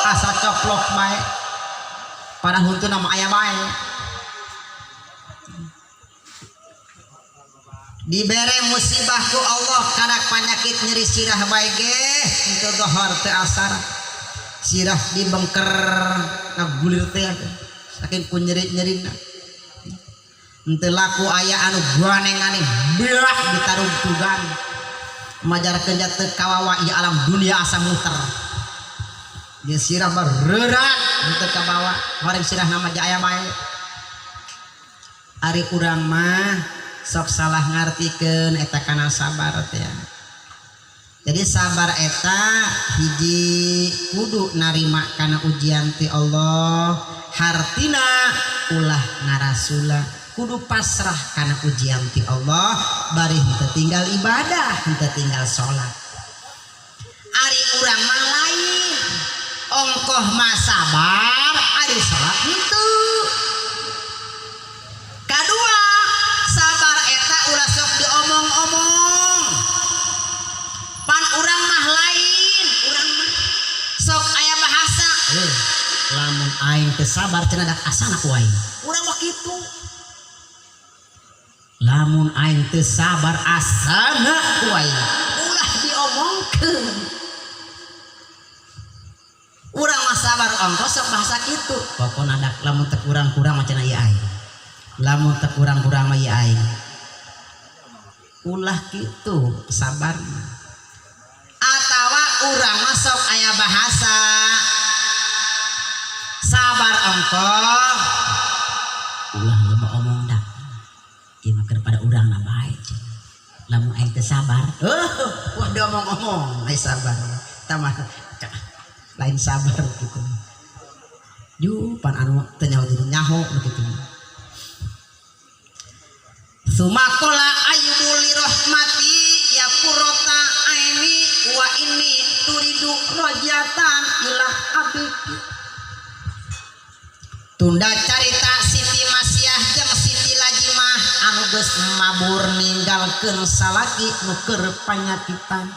asa coplok bae. Padahal huntu nama aya bae. Dibere musibah ku Allah kadak penyakit nyeri sirah bae ge henteu dohor teu asar. Sirah dibengker ngagulir teh saking ku nyeri-nyerina. Henteu laku aya anu ganeng-ganeng belah ditarugtugan. Majarkeun teu kawawa ieu alam dunia asa muter. Dia sirah bereurat henteu kabawa, horeng sirah nama aya bae. Ari urang mah sok salah ngartikeun eta kana sabar teh. Jadi sabar eta hiji kudu narima kana ujian ti Allah, hartina ulah ngarasula, kudu pasrah kana ujian ti Allah, bari henteu tinggal ibadah, henteu tinggal salat. Ari urang mah lain, ongkoh mah sabar, ari salat henteu. Kadua, sabar eta ulah sok diomong-omong. Pan urang mah lain, urang mah sok aya bahasa. Lamun aing teu sabar cenah dak asana ku aing. Urang mah kitu. Lamun aing teu sabar asana ku aing. Ulah diomongkeun. Urang mah sabar ongkoh sok bahasa kitu. Pokona dak lamun teu kurang-kurang mah cenah ieu aing. Lamun teu kurang-kurang mah ieu aing. Ulah kitu sabar mah. Atawa urang mah sok aya bahasa sabar ongkoh ulah loba omong dak. Ieu mah keur pada urang na bae cenah. Lamun aing teu sabar, wah diomong-omong ai sabar. Tah mah lain sabar gitu. Ju pan anu teu nyaho jadi nyaho begitu. Sumakola ayyubu li rahmati ABG. Tunda carita Siti Masiah jeung Siti Lajimah anu geus mabur ninggalkeun salaki nu keur panyakitan.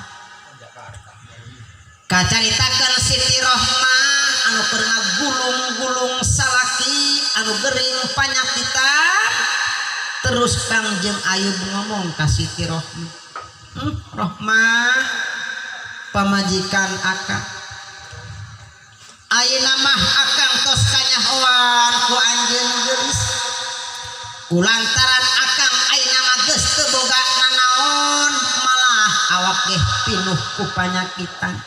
Kacaritakeun Siti Rohmah anu keur ngagulung-gulung salaki anu gering panyakitan. Terus Kangjeng Ayub ngomong ka Siti Rohmah, Rohmah pamajikan akang, ayeuna mah akang tos kanyahoan ku anjeun geulis, kulantaran akang ayeuna mah geus teu boga nanaon, malah awak ge pinuh ku panyakitan.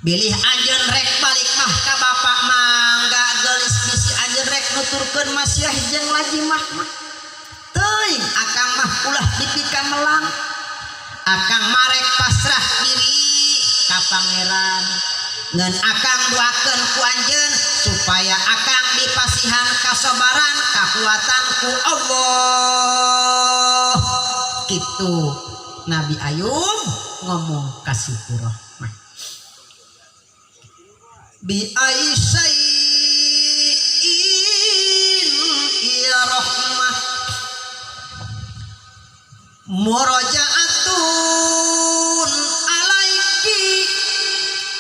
Bilih anjeun rek balik mah ka bapak mangga geulis, bisi anjeun rek nuturkeun Masiah jeung Lajimah mah teuing akang mah ulah dipikamelang. Akang marek pasrah diri ka pangeran, ngan akang doakeun ku anjeun supaya akang dipasihan kasobaran kakuatan ku Allah. Kitu Nabi Ayub ngomong ka Siti Rohmah. Bi aisyai'in ya rahmah murajaatun alaiki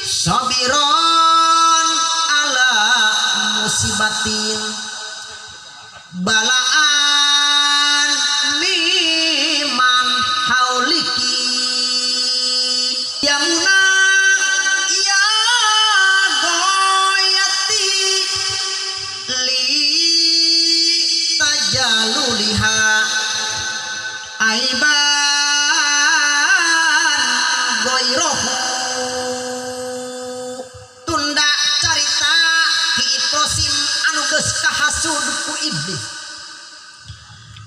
sabiron ala musibatin balaan miman hauliki yamuna ya goyati li tajaluliha aiban goirohu. Tunda carita Ki Iprosim anu geus kahasud ku iblis.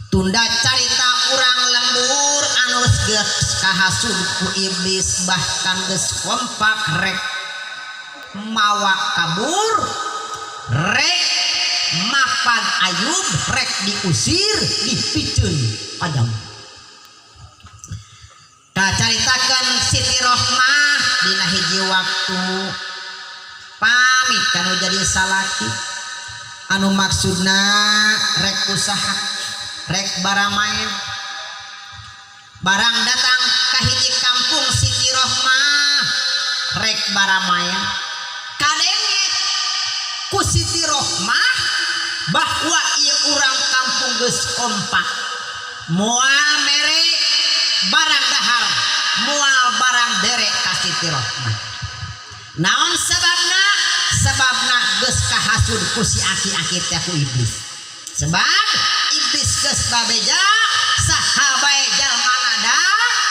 Tunda carita urang lembur anu geus kahasud ku iblis, bahkan geus kompak rek mawa kabur, rek mapag Ayub, rek diusir dipiceun padam. Kacaritakeun Siti Rohmah dina hiji waktu pamit kanu jadi salaki anu maksudna rek usaha rek baramaen. Barang datang ka hiji kampung Siti Rohmah rek baramaen, kadenge ku Siti Rohmah bahwa ieu urang kampung geus kompak moal mere barang dahar, moal barang bere ka Siti Rohmah. Naon sababna? Sababna geus kahasud ku si aki-aki teh ku iblis, sebab iblis geus babeja saha bae jalmana da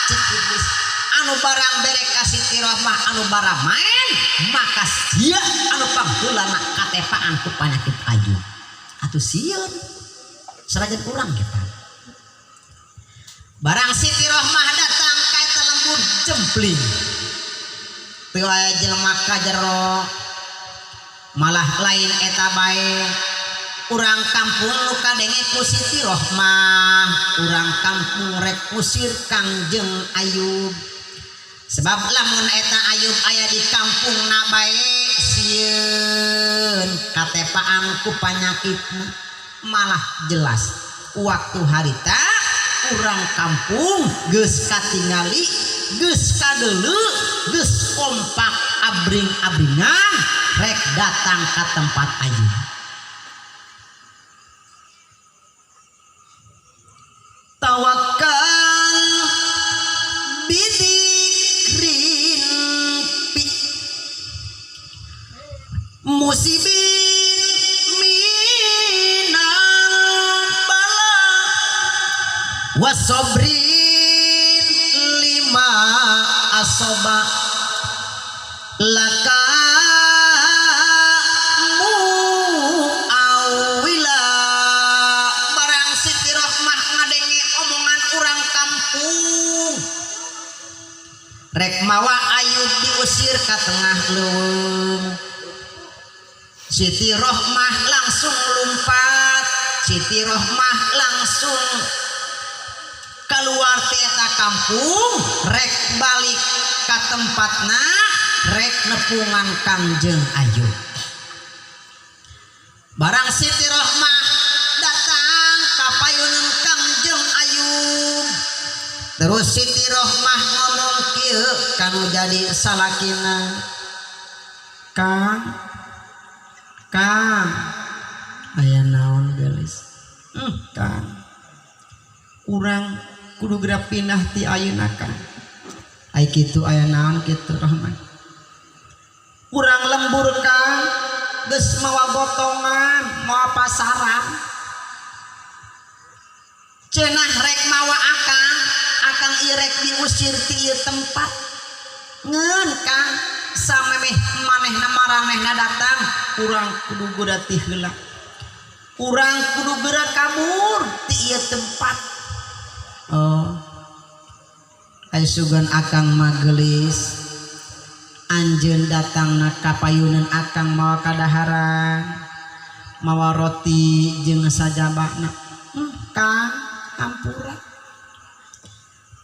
cik iblis anu barang bere ka Siti Rohmah anu baramaen maka sia anu pangheulana katepaan ku panyakit Ayub. Atuh sieun sanajan urang kita. Barang Siti Rohmah datang ka eta lembur jempling, teu aya jelema ka jero. Malah lain eta bae, urang kampung nu kadenge ku Siti Rohmah urang kampung rek usir Kangjeng Ayub, sebab lamun eta Ayub aya di kampung na bae sieun katepaan ku panyakitna. Malah jelas waktu harita urang kampung geus katingali, geus kadeuleu, geus kompak abring-abringan rek datang ka tempat Ayub. Tawakal bidikrin pi musibin minal bala wasobrin lima asoba laka muawila. Barang Siti Rohmah ngadenge omongan urang kampung rek mawa Ayub diusir ka tengah leuweung, Siti Rohmah langsung lumpat. Siti Rohmah langsung keluar ti eta kampung rek balik ka tempatna. rek nepungan Kangjeng Ayub. Barang Siti Rohmah datang ka payunan Kangjeng Ayub, terus Siti Rohmah ngomong kieu kanu jadi salakina, "Kang, Kang." "Aya naon, geulis?" Kang, urang kudu geura pindah ti ayeuna, Kang." "Ai kitu, aya naon kitu, Rohmah?" "Urang lembur, Kang, geus mawa botongan, mawa pasaran, cenah rek mawa akang. Akang ieu rek diusir ti ieu tempat. Ngeun, Kang, samemeh manehna maranehna datang, urang kudu geura ti heula, urang kudu geura kabur ti ieu tempat." "Oh, ai sugan akang mah geulis, anjeun datangna ka payunan akang mawa kadaharan, mawa roti jeung sajabana. Kang, hampura,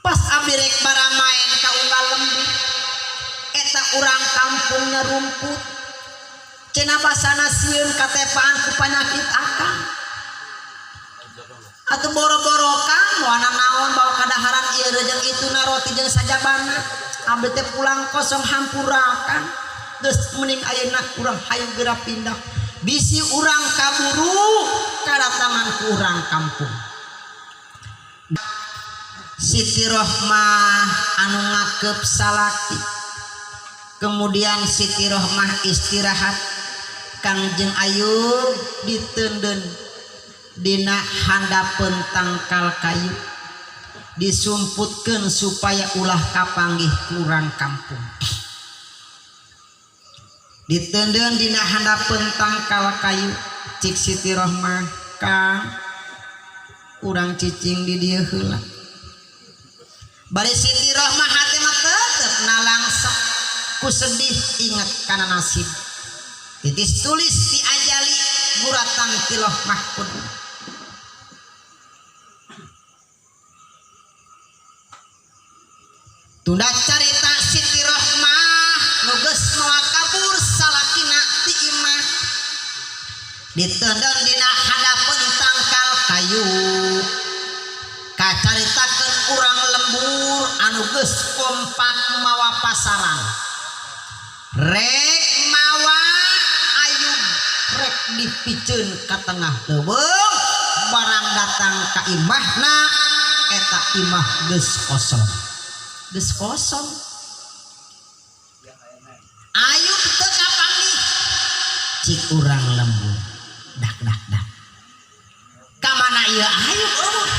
pas abdi rek baramaen ka unggal lembur, eta urang kampungnya rumput, cenah basana sieun katepaan ku panyakit akang. Atuh boro-boro, Kang, moal naon bawa kadaharan ieu jeung ituna, roti jeung sajabana. Abdi teh pulang kosong. Hampura, Kang, geus mending ayeuna urang hayu geura pindah, bisi urang kaburu kadatangan ku urang kampung." Siti Rohmah anu ngakep salaki, kemudian Siti Rohmah istirahat. Kangjeng Ayub diteundeun dina handapeun tangkal kayu, disumputkeun supaya ulah kapanggih ku urang kampung. Diteundeun dina handapeun tangkal kayu. Cik Siti Rohmah, "Kang, urang cicing di dieu heula." Bari Siti Rohmah hate mah tetep nalangsa ku sedih, inget kana nasib titis tulis ti ajali, guratan ti Loh Mahfud. Tunda carita, Siti Rohmah nu geus mawa kabur salakina ti imah, diteundeun dina handapeun tangkal kayu, kacaritakeun urang lembur anu geus kompak mawa pasaran rek mawa Ayub, rek dipiceun ka tengah leuweung. Barang datang ka imahna, eta imah geus kosong, geus kosong. Ayub teu kapanggih. Cik urang lembur, "Dak dak dak, ka mana ieu Ayub? Euweuh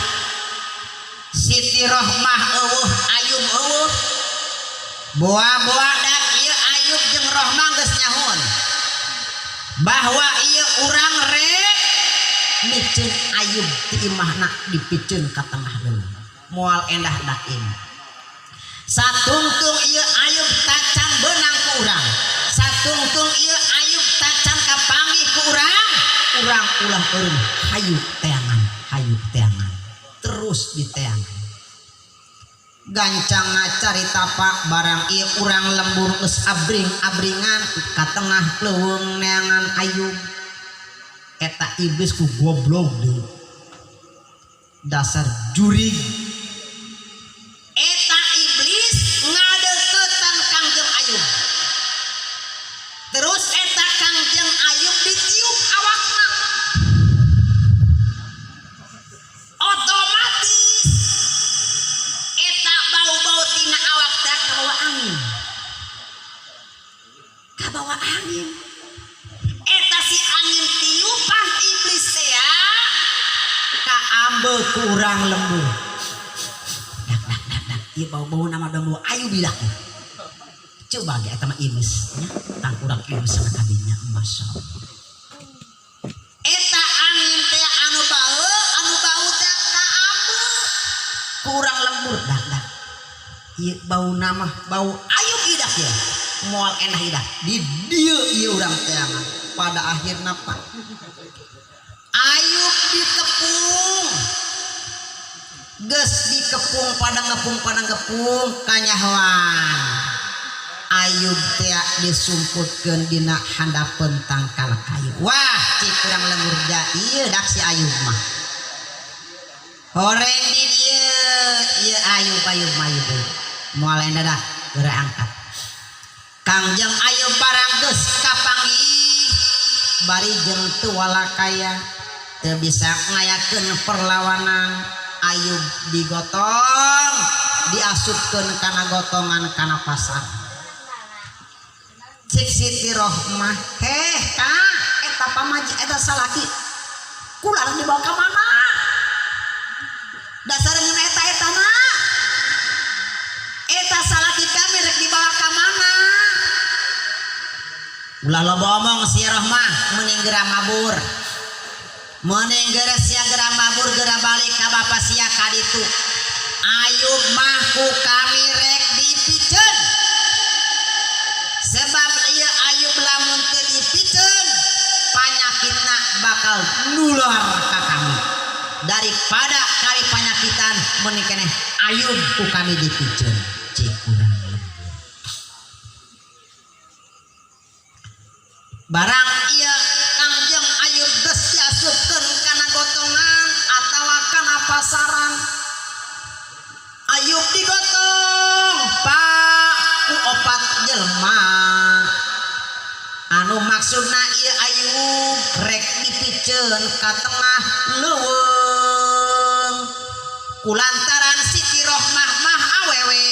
Siti Rohmah, euweuh Ayub, euweuh." Boa-boa dak ieu Ayub jeung Rohmah geus nyahoan bahwa ieu urang rek miceun Ayub ti imahna, dipiceun ka tengah leuweung, moal endah dak ini. Satungtung ieu Ayub tacan beunang ku urang, satungtung ieu Ayub tacan kapanggih ku urang, urang ulah eureun, hayu teangan, hayu teangan." Terus diteangan. Gancangna carita, Pak, barang ieu urang lembur geus abring-abringan ka tengah leuweung neangan Ayub, eta iblis ku goblok deui, dasar jurig. Eta iblis ngadeukeutan Kangjeng Ayub, terus eta Kangjeng Ayub ditiup awakna, otomatis eta bau-bau tina awak teh kabawa angin, kabawa angin. Eta si angin tiupan iblis teh ya kaambe ku urang lembur. "Dak dak dak dak, ieu bau-bau nama bau Ayub bidak." Coba ge eta mah iblis nya, tang urang iblis sana kadinya, masyaallah. Eta angin teh anu bau teh kaambe ku urang lembur. "Dak dak, ieu bau nama bau Ayub idak ya, moal endah idak di dieu ieu urang teangan." Pada akhirna, Pak, Ayub dikepung, geus dikepung, pada ngepung, pada ngepung, kanyahoan. Ayub teh disumputkeun dina handapeun tangkal kayu. Wah, cik urang lembur ja ieu dak si Ayub mah. Horeng di dieu ieu Ayub Ayub Ayub. Moal dadah geura angkat. Kangjeng Ayub barang geus kapanggih bari jeung teu walakaya teu bisa ngayakeun perlawanan. Ayub digotong diasupkeun kana gotongan kana pasar. Cik Siti Rohmah, heh ka eta pamaji eta salaki kula dibawa ka mana? Dasar ngeun eta etana. Eta salaki kami rek dibawa ka mana? Ulah loba omong si Rohmah, mending geura mabur. Mending geura sia geura mabur geura balik ka bapa sia ka ditu. Ayub mah ku kami rek dipiceun. Sebab ieu Ayub lamun teu dipiceun panyakitna bakal nular ka kami. Daripada kali panyakitan mending keneh Ayub ku kami dipiceun. Cik urang lembur. Barang ieu Kangjeng Ayub geus diasupkeun kana gotongan atawa kana pasaran. Ayub digotong pak ku opat jelema. Anu maksudna ieu Ayub rek dipiceun ka tengah leuweung. Kulantaran Siti Rohmah mah awewe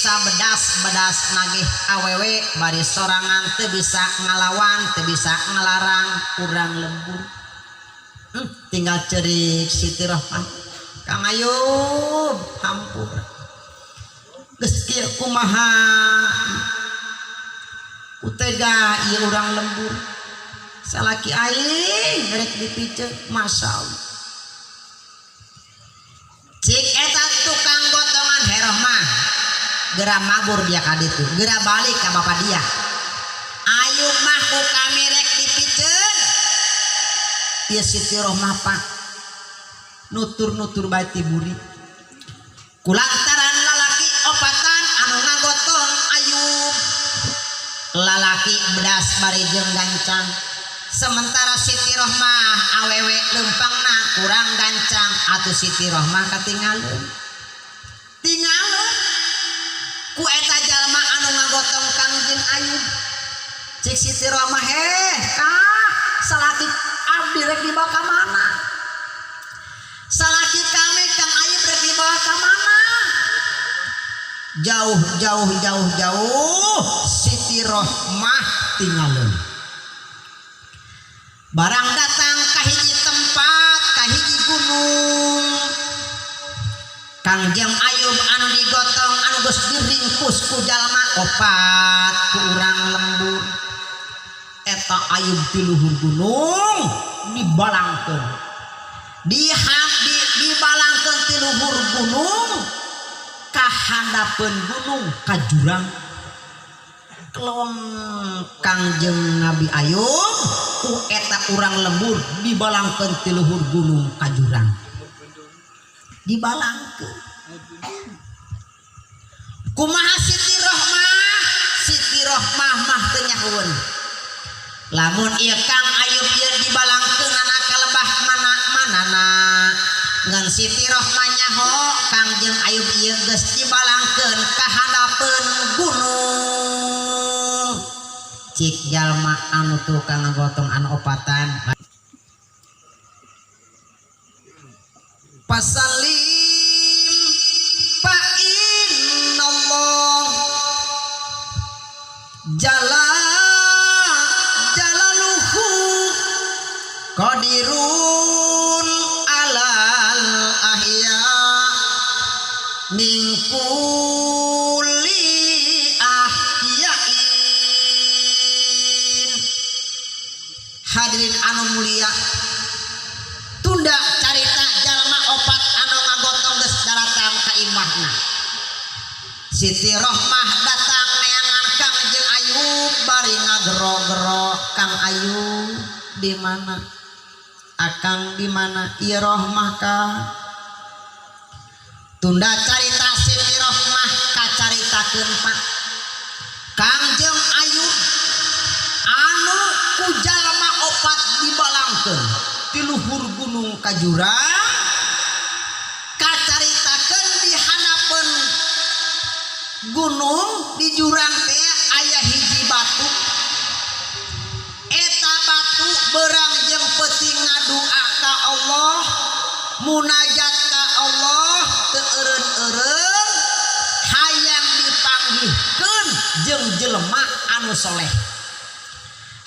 sabedas-bedas nagih awewe bari sorangan teu bisa ngalawan teu bisa ngalarang urang lembur. Tinggal cerik Siti Rohmah, Kang Ayub hampura geus kieu kumaha ku tega ieu urang lembur salaki aing rek dipiceun masyaallah. Cik eta tukang gotongan Herohmah geura mabur dia ka ditu, geura balik ka bapa dia. Ayub mah ku kami rek dipiceun. Ieu Siti Rohmah pak nutur-nutur bae tiburi. Kulantaran lalaki opatan anu ngagotong Ayub. Lalaki bedas bari jeung gancang. Sementara Siti Rohmah awewe lempangna kurang gancang atuh Siti Rohmah katinggalun. Tinggalun ku eta jalma anu ngagotong Kangjeng Ayub. Cik Siti Rohmah, heh ka salaki abdi rek dibawa ka mana? Salaki kami Kang Ayub rek dibawa ka mana? Jauh jauh jauh jauh Siti Rohmah tinggalun. Barang datang ka hiji tempat, ka hiji gunung. Kangjeng Ayub anu digotong anu geus diringkus ku jalma opat ku urang lembur. Eta Ayub ti luhur gunung dibalangkeun. Dibalangkeun ti luhur gunung ka handapeun gunung ka jurang. Kelong Kangjeng Nabi Ayub ku eta urang lembur dibalangkeun ti luhur gunung ka jurang. Dibalangkeun. Kumaha Siti Rohmah? Siti Rohmah mah teu nyahoeun. Lamun ieu Kang Ayub ieu dibalangkeunana ka lebah mana-manana. Ngan Siti Rohmah nyaho Kangjeng Ayub ieu geus dibalangkeun ka handapeun gunung. Cik jalma anu tukang ngagotong anu opatan. Pasalim fa innallah jala jalaluhu qadirun alal ahya min kulli ahyain. Hadirin anu mulia, tunda carita jalma opat anu ngagotong geus daratang ka imahna. Siti Rohmah datang neangan Kangjeng Ayub bari ngagero-gero, Kang Ayub di mana? Akang di mana? Ieu Rohmah ka. Tunda carita Siti Rohmah kacaritakeun Pak. Ku jalma opat dibalangkeun ti luhur gunung ka jurang, kacaritakeun di handapeun gunung, di jurang teh aya hiji batu. Eta batu beurang jeung peuting ngadua ka Allah, munajat ka Allah, teu eureun-eureun hayang dipanggihkeun jeung jelema anu soleh,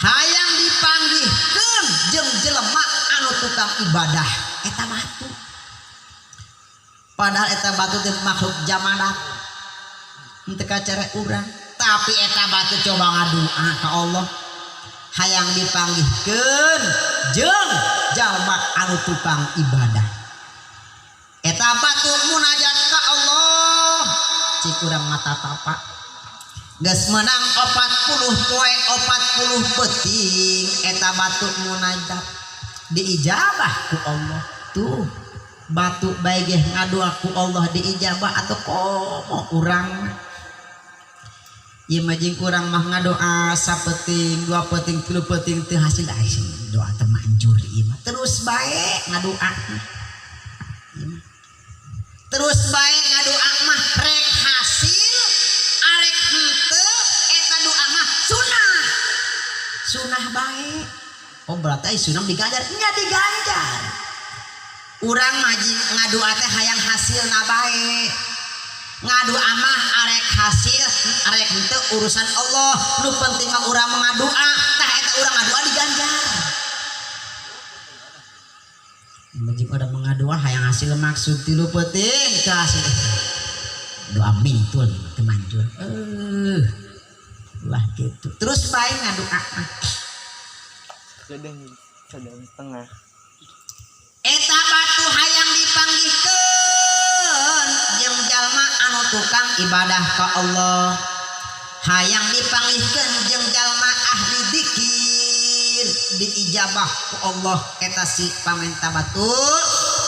hayang dipanggihkeun jeung jelema anu tukang ibadah. Eta batu, padahal eta batu teh makhluk jamadat, henteu kacara urang, tapi eta batu coba ngadua ka Allah hayang dipanggihkeun jeung jalma anu tukang ibadah. Eta batu munajat ka Allah. Cik urang mata tapa geus menang 40 poe 40 peuting, eta batu munajat diijabah ku Allah. Tuh, batu bae ge ngadua ku Allah diijabah, atau komo urang mah. Ieu mah jeung urang mah ngadoa sapeuting, dua peuting, tilu peuting teu hasil, ai doa teh manjur ieu mah. Terus bae ngadoa mah. Ieu mah. Terus bae ngadoa mah, rek hasil arek henteu, eta doa mah sunah. Sunah bae. Oh, berarti ai sunah diganjar? Nya diganjar. Urang mah jeung ngadoa teh hayang hasilna bae. Ngadoa mah arek hasil arek henteu urusan Allah, nu penting mah urang ngadoa. Tah, eta urang ngadoa diganjar. Mending urang mengadoa hayang hasil, maksud tilu peuting teu hasil, doa mintul teu manjur, lah gitu. Terus bae ngadoa mah. Sedang sedang setengah. Eta batu hayang dipanggihkeun jeung jalma anu tukang ibadah ka Allah, hayang dipanggihkeun jeung jalma ahli dikir, diijabah ku Allah eta si pamenta batu.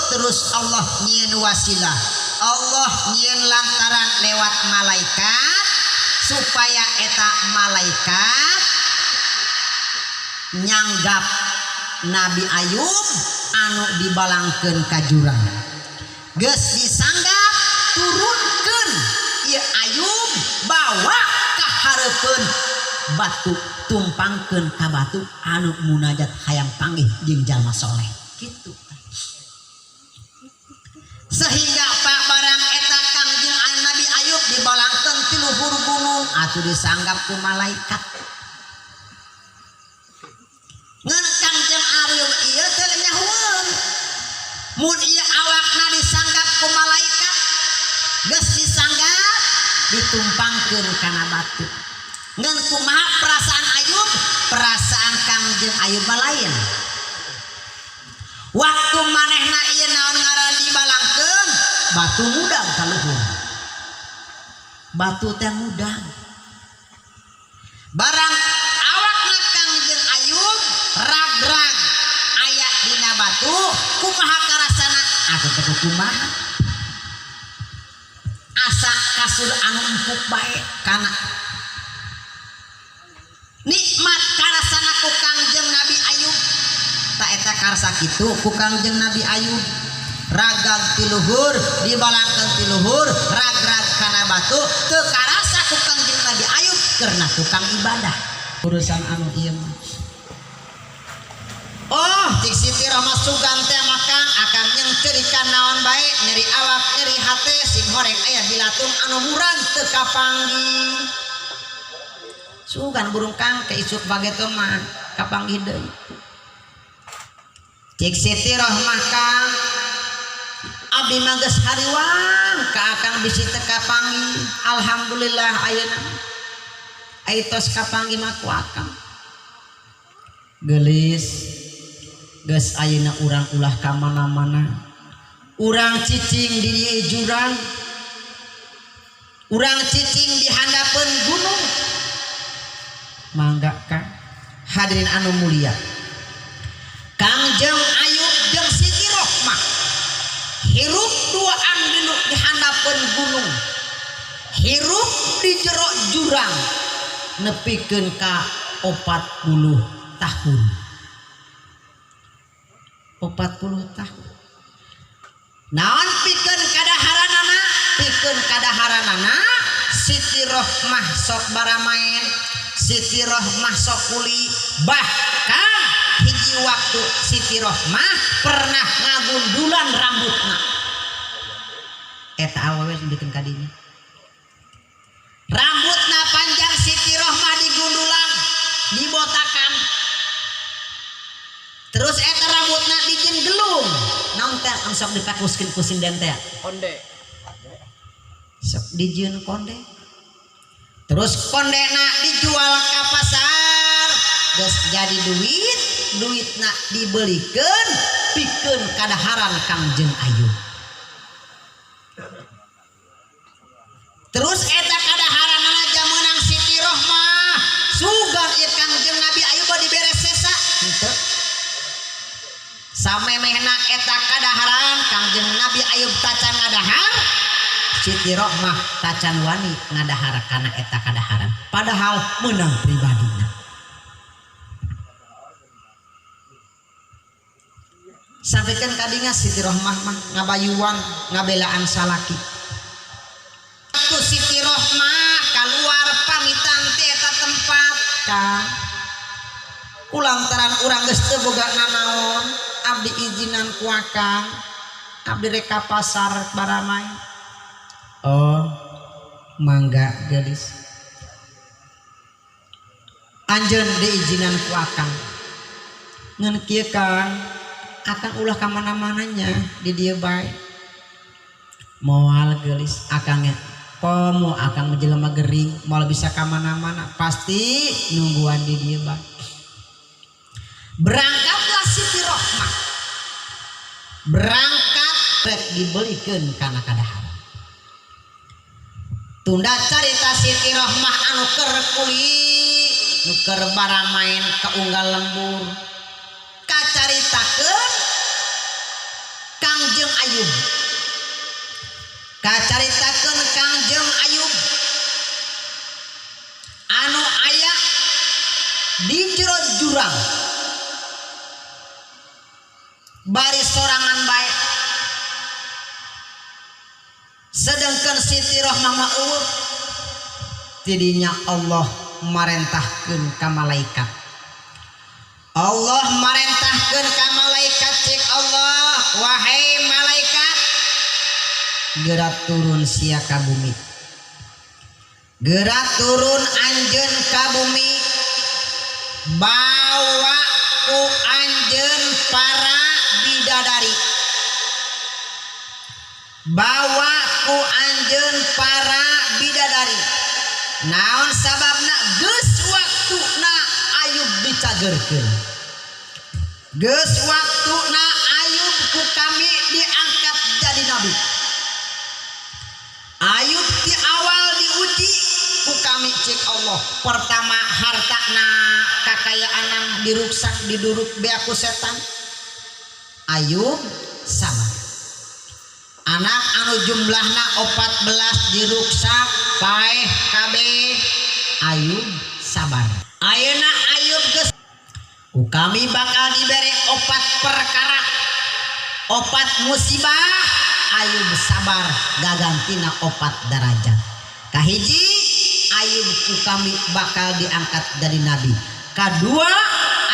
Terus Allah nyieun wasilah, Allah nyieun lantaran lewat malaikat supaya eta malaikat nyanggap Nabi Ayub anu dibalangkeun ka jurang. Geus disanggap, turunkeun ieu Ayub, bawa ka hareupeun batu, tumpangkeun ka batu anu munajat hayang panggih jeung jalma soleh kitu. Sehingga pak, barang eta Kangjeng Nabi Ayub dibalangkeun ti luhur gunung atuh disanggap ku malaikat. Ngan Kangjeng Ayub ieu teu nyahueun mun ieu awakna disanggap ku malaikat. Geus disanggap, ditumpangkeun kana batu. Ngan kumaha perasaan Ayub? Perasaan Kangjeng Ayub mah lain. Waktu manehna ieu naon ngaran dibalangkeun, batu mudang ka luhur, batu teh mudang. Barang awakna Kangjeng Ayub rag-rag aya dina batu, kumaha karasana? Atuh teh kumaha, asa kasur anu empuk bae kana nikmat karasana ku Kangjeng Nabi Ayub. Tak eta karasa kitu ku Kangjeng Nabi Ayub, ragag ti luhur, dibalangkeun ti luhur, rag-rag kana batu, teu karasa ku Kangjeng Nabi Ayub karena tukang ibadah. Urusan anu ieu mah. Oh, cik Siti Rahmat, sugan teh makan akan nyengcerikan naon bae, nyeri awak, nyeri hate, sing horeng aya bilatung anu murag teu kapanggih. Sugan burung kang ke isuk bageto mah kapanggih deui. Cik Siti Rahmah, "Kang, abdi mah geus hariwang ka akang bisi teu kapanggih. Alhamdulillah ayeuna aya tos kapanggih mah ku akang." Geulis, geus ayeuna urang ulah ka mana-mana, urang cicing di dieu jurang, urang cicing di handapeun gunung. Mangga Kang. Hadirin anu mulia, Kangjeng Ayub jeung Siti Rohmah hirup duaan di handapeun gunung, hirup di jero jurang nepikeun ka 40 tahun. tahun. 40 tahun. Naon pikeun kadaharanana? Pikeun kadaharanana Siti Rohmah sok baramaen, Siti Rohmah sok kuli, bahkan hiji waktu Siti Rohmah pernah ngagundulan rambutna. Eta awewe bikin kadinya. Rambutna panjang Siti Rohmah digundulan, dibotakan. Terus eta rambutna dijieun gelung. Naon teh anu sok dipakuskeun ku sinden teh? Konde. Sok dijieun konde. Terus kondena dijual ka pasar, geus jadi duit, duitna dibelikeun pikeun kadaharan Kangjeng Ayub. Terus eta kadaharanana jamenang Siti Rohmah, sugan ieu Kangjeng Nabi Ayub dibere sesa henteu. Samemehna eta kadaharan Kangjeng Nabi Ayub tacan ngadahar, Siti Rohmah tacan wani ngadahar kana eta kadaharan, padahal menang pribadina. Sampaikan kadinga Siti Rohmah mah ngabayuan ngabelaan salaki. Waktu Siti Rohmah keluar pamitan ti eta tempat, Kang, kulantaran urang geus teu boga nanaon, abdi izinan ku akang, abdi rek ka pasar baramai. Oh, mangga gelis. Anjeun diizinan ku akang. Ngan kieu Kang, akang ulah ka mana-mananya di dieu bae. Moal gelis akangnya. Komo akang jelema gering, moal bisa ka mana-mana, pasti nungguan di dieu bae. Berangkatlah Siti Rohmah. Berangkat rek dibelikeun kana kadaharan. Tunda carita Siti Rohmah anu keur kuli, nu keur baramaen ka unggal lembur. Kacaritakeun Kangjeng Ayub. Kacaritakeun Kangjeng Ayub anu aya di jero jurang. Bari sorangan bae. Sedangkan Siti Rohmah mah eueuh. Tidinya Allah marentahkeun ka malaikat. Allah marentahkeun ka malaikat, cek Allah, wahai malaikat, geura turun sia ka bumi. Geura turun anjeun ka bumi, bawa ku anjeun para bidadari. Bawa ku anjeun para bidadari. Naon sababna? Geus waktuna Ayub dicagerkeun. Geus waktuna Ayub ku kami diangkat jadi nabi. Ayub di awal diuji ku kami cek Allah. Pertama hartana kakayaanna diruksak diduruk bea ku setan. Ayub sabar. Anak anu jumlahna 14 diruksak paeh kabeh. Ayub sabar. Ayeuna Ayub geus ku kami bakal dibere 4 perkara, 4 musibah. Ayub sabar gagantina 4 derajat. Kahiji, Ayub ku kami bakal diangkat dari nabi. Kadua,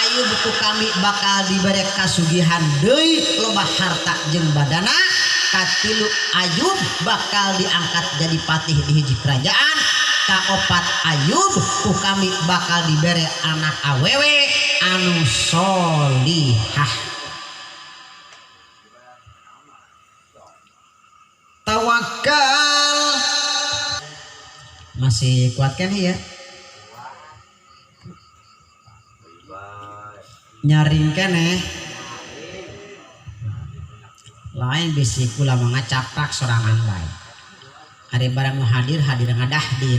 Ayub ku kami bakal dibere kasugihan deui loba harta jeung badana. Katilu, Ayub bakal diangkat jadi patih di hiji kerajaan. Kaopat, Ayub ku kami bakal dibere anak awewe anu solihah. Tawakal. Masih kuat kan ya? Nyaring keneh. Lain bisi kula mah ngacaprak sorangan bae. Ari barang nu hadir hadir ngadahdir.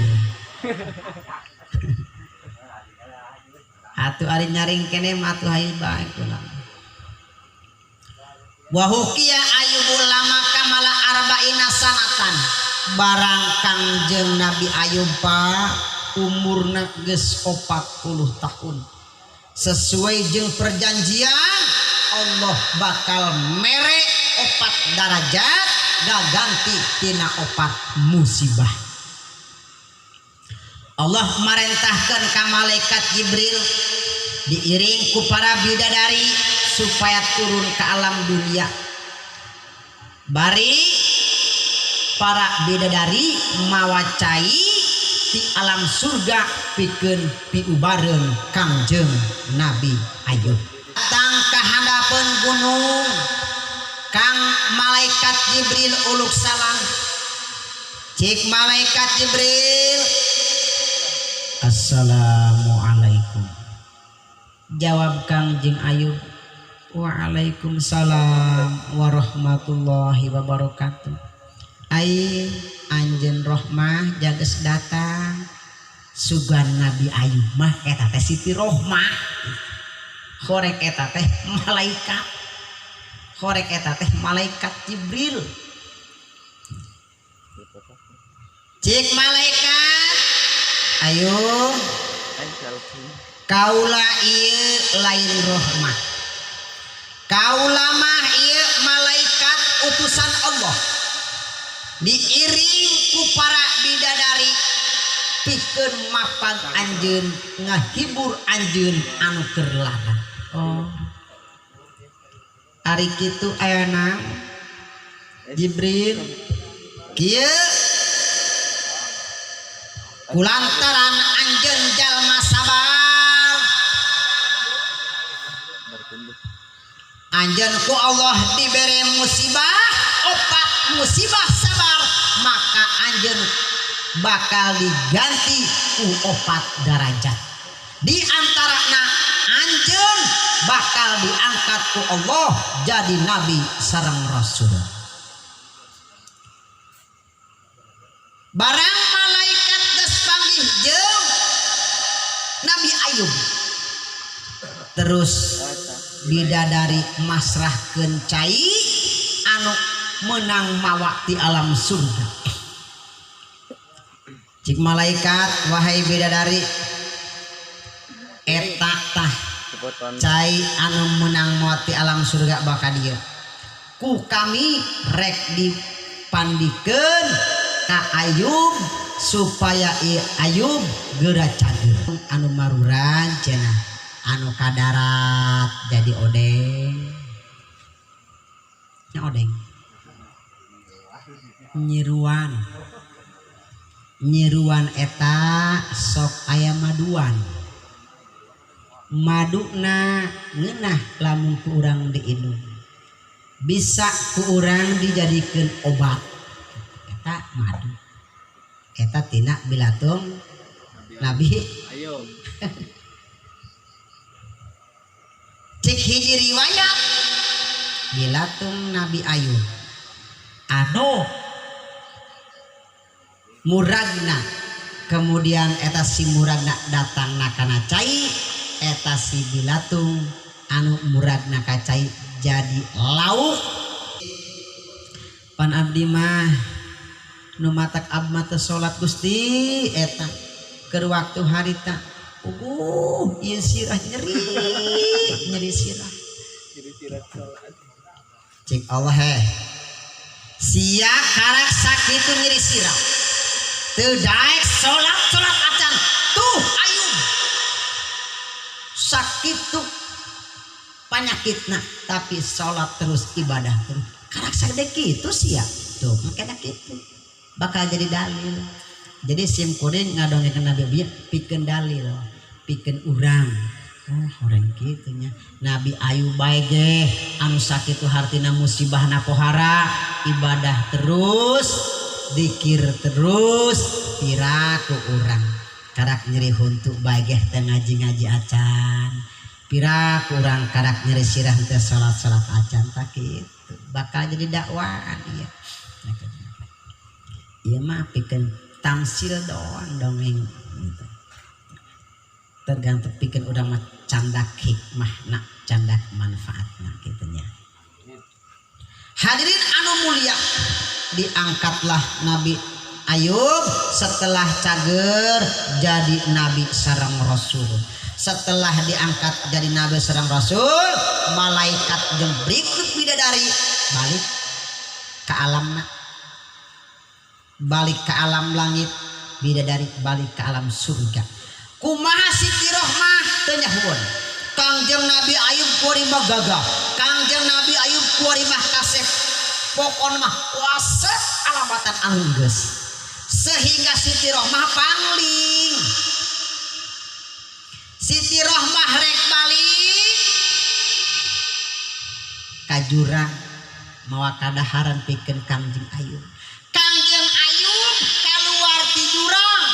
Atuh ari nyaring keneh mah atuh hayu bae kula. Wa hukiya Ayubul lama kamala arba'ina sanatan. Barang Kangjeng Nabi Ayub pak umurna geus 40 tahun. Sesuai jeung perjanjian, Allah bakal mere opat darajat gaganti tina opat musibah. Allah marentahkan ka malaikat Jibril diiring ku para bidadari supaya turun ke alam dunia. Bari para bidadari mawa cai ti alam surga pikeun piubareun Kangjeng Nabi Ayub. Datang ka handapeun gunung, Kang malaikat Jibril uluk salam. Cik malaikat Jibril, "Assalamualaikum." Jawab Kangjeng Ayub, "Waalaikumsalam warahmatullahi wabarakatuh." Ai anjeun Rohmah jages datang. Sugan Nabi Ayub mah eta teh Siti Rohmah. Horek eta teh malaikat. Horek eta teh malaikat Jibril. Cik malaikat, "Ayo, kaula ieu lain Rohmah. Kaula mah ieu malaikat utusan Allah. Diiring ku para bidadari pikeun mapag anjeun, ngahibur anjeun anu keur lara." "Oh. Ari kitu aya naon, Jibril?" "Kieu, kulantaran anjeun jalma sabar, anjeun ku Allah dibere musibah opat musibah sabar, maka anjeun bakal diganti ku opat darajat. Di antarana anjeun bakal diangkat ku Allah jadi nabi sareng rasul." Barang malaikat geus panggih jeung Nabi Ayub, terus bidadari masrahkeun cai anu menang mawa ti alam surga. Cik malaikat, "Wahai bidadari, eta tah cai anu menang mawa ti alam surga bakal dieu. Ku kami rek dipandikeun ka Ayub supaya Ayub geura cager." Anu maruran cenah anu kadarat jadi odeng nya, odeng nyiruan. Nyiruan eta sok aya maduan, maduna ngeunah lamun ku urang diinum, bisa ku urang dijadikeun obat. Eta madu eta tina bilatung Nabi Ayub. Cik hiji riwayat, bilatung Nabi Ayub anu muragna, kemudian eta si muragna datang kana cai eta, si bilatung anu muragna ka cai jadi lauk. Pan abdi mah nu matak abdi mah teu salat, Gusti, eta keur waktu harita uguh ieu sirah nyeri nyeri sirah. Jadi sirah sholat. Cik Allah, "Heh, sia karak sakitu nyeri sirah teu daek salat salat acan. Tuh Ayub sakitu panyakitna tapi salat terus, ibadah terus. Karak sagede kitu sia tuh." Makanya kitu bakal jadi dalil. Jadi sim kuring ngadongengkeun Nabi Ayub pikeun dalil, pikeun urang, oh orang kitu nya, Nabi Ayub bae ge anu sakitu hartina musibahna pohara, ibadah terus, dikir terus. Piraku urang karak nyeri huntu bae ge teu ngaji-ngaji acan? Piraku urang karak nyeri sirah teu salat-salat acan? Tak kitu bakal jadi dakwaan ieu. Ieu mah pikeun tamsil doang, dongeng gitu. Tergantung pikeun urang mah candak hikmahna, candak manfaatna kitu nya. Hadirin anu mulia, diangkatlah Nabi Ayub setelah cager jadi nabi sareng rasul. Setelah diangkat jadi nabi sareng rasul, malaikat jeung berikut bidadari balik ke alamna, balik ke alam langit, bidadari balik ke alam surga. Kumaha Siti Rohmah teu nyahueun. Kangjeng Nabi Ayub kuari mah gagah, Kangjeng Nabi Ayub kuari mah kasep, pokona mah wasep alamatan anu geus, sehingga Siti Rohmah pangling. Siti Rohmah rek balik ka jurang mawa kadaharan pikeun Kangjeng Ayub. Kangjeng Ayub keluar ti jurang,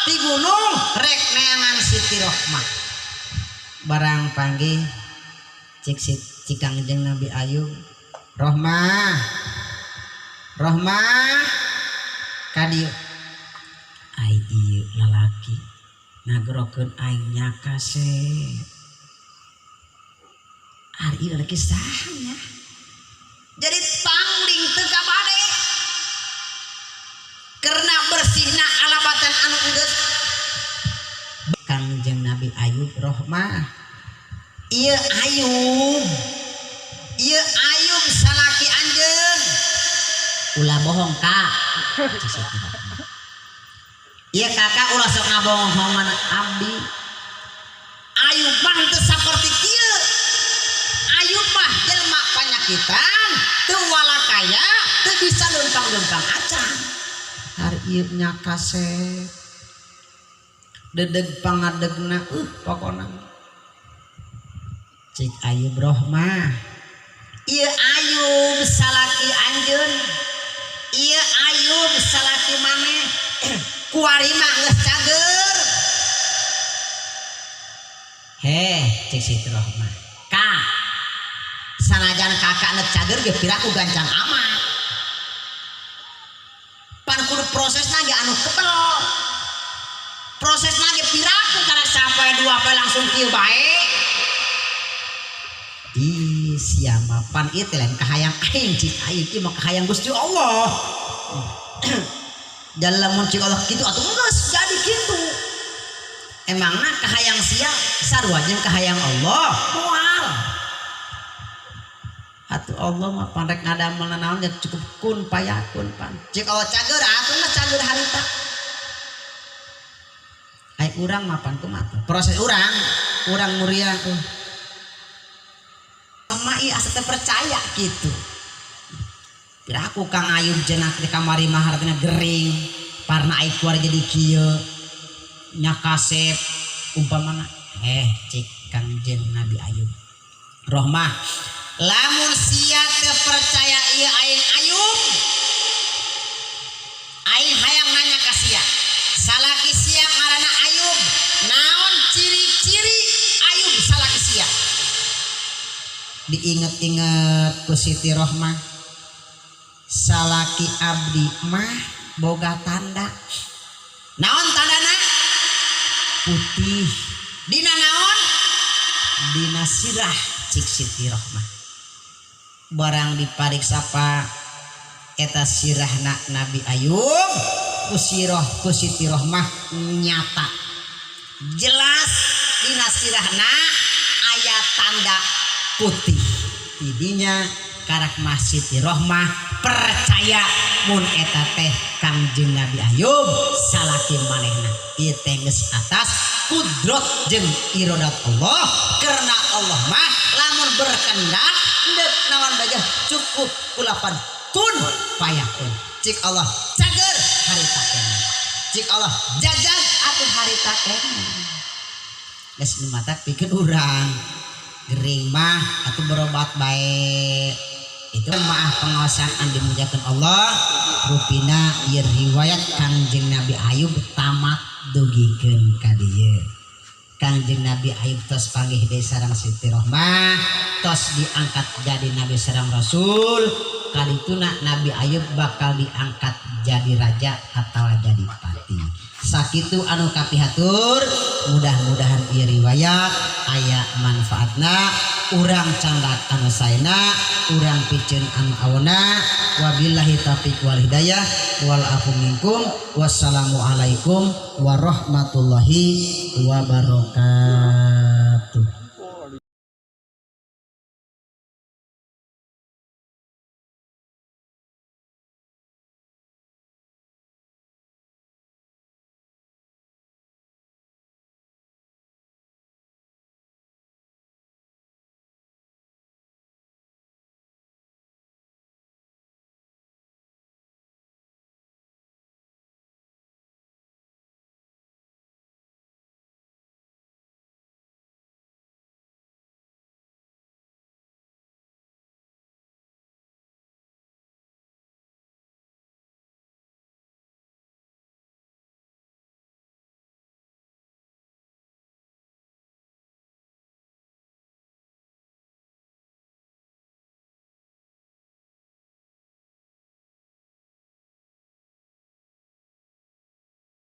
ti gunung, rek neangan Siti Rohmah. Barang panggih, cik cik Kangjeng Nabi Ayub, "Rohmah, Rohmah, kadieu." Ai ieu lalaki ngagerokeun aing nya kasep. Ari ieu lalaki saha nya? Jadi pangling teu kabade karena bersihna alabatan anu geus. Kangjeng Nabi Ayub, "Rohmah, ieu Ayub, ieu Ayub salaki anjeun." "Ulah bohong, Kak," cek Siti Rohmah. "Ieu kakak ulah sok ngabohongan abdi. Ayub mah teu saperti kieu. Ayub mah jelema panyakitan, teu walakaya, teu bisa leumpang-leumpang acan. Hari ieu nya kasep dedeg pangadegna, pokona." Cik Ayub, "Rohmah, ieu Ayub salaki anjeun, ieu Ayub salaki maneh. Kuari mah geus cager." "Heh," cek Siti Rohmah, "Kak, sanajan kakak nek cager ge piraku gancang amat. Pan kudu prosesna ge anu kebel. Prosesna ge piraku karena sampai dua poe langsung kieu bae. Ih, siapa pan ieu teh lain kahayang aing," cik aing, "ieu mah kahayang Gusti Allah. Dan lamun cik Allah kitu atuh geus jadi kitu. Emangna kahayang sia sarua jeung kahayang Allah? Moal. Atuh Allah mah pan rek ngadamel naon ya cukup kun payakun pan. Cik Allah cager atuh mah cager harita. Ai urang mah pan kumaha tuh? Proses urang, urang muriang tuh. Mah ieu asa teu percaya gitu. Piraku Kang Ayub cenah di kamari mah hartina gering, parna aing keluar jadi kieu. Nya kasep umpamana." "Eh," cik Kangjeng Nabi Ayub, "Rohmah, lamun sia teu percaya ieu aing Ayub, aing hayang nanya ka sia. Salaki sia ngaranna Ayub, naon ciri-ciri Ayub salaki sia?" Diinget-inget ku Siti Rohmah, "Salaki abdi mah boga tanda." "Naon tandana?" "Putih." "Dina naon?" "Dina sirah," cik Siti Rohmah. Barang dipariksa, Pak, eta sirahna Nabi Ayub ku sirah ku Siti Rohmah nyata jelas dina sirahna aya tanda putih. Tidinya karak mah Siti Rohmah percaya mun eta teh Kangjeng Nabi Ayub salaki manehna. Ieu teh geus atas kudrot jeung irodat Allah, karena Allah mah lamun berkehendak deuk naon bae cukup kulapan kun payakun. Cik Allah cager harita keneh, cik Allah jajag atuh harita keneh. Geus nu matak pikeun urang gering mah atuh berobat bae. Itu maah pengawasan anu dimuliakeun Allah, rupina ieu riwayat Kangjeng Nabi Ayub tamat dugikeun ka dieu. Kangjeng Nabi Ayub tos panggih deui sareng Siti Rohmah, tos diangkat jadi nabi sareng rasul. Kalituna Nabi Ayub bakal diangkat jadi raja atau jadi pati. Sakitu anu kapihatur, mudah-mudahan ieu riwayat aya manfaatna, urang candak anu saena, urang piceun anu awona. Wabillahi taufiq wal hidayah wal afu minkum. Wassalamualaikum warahmatullahi wabarakatuh.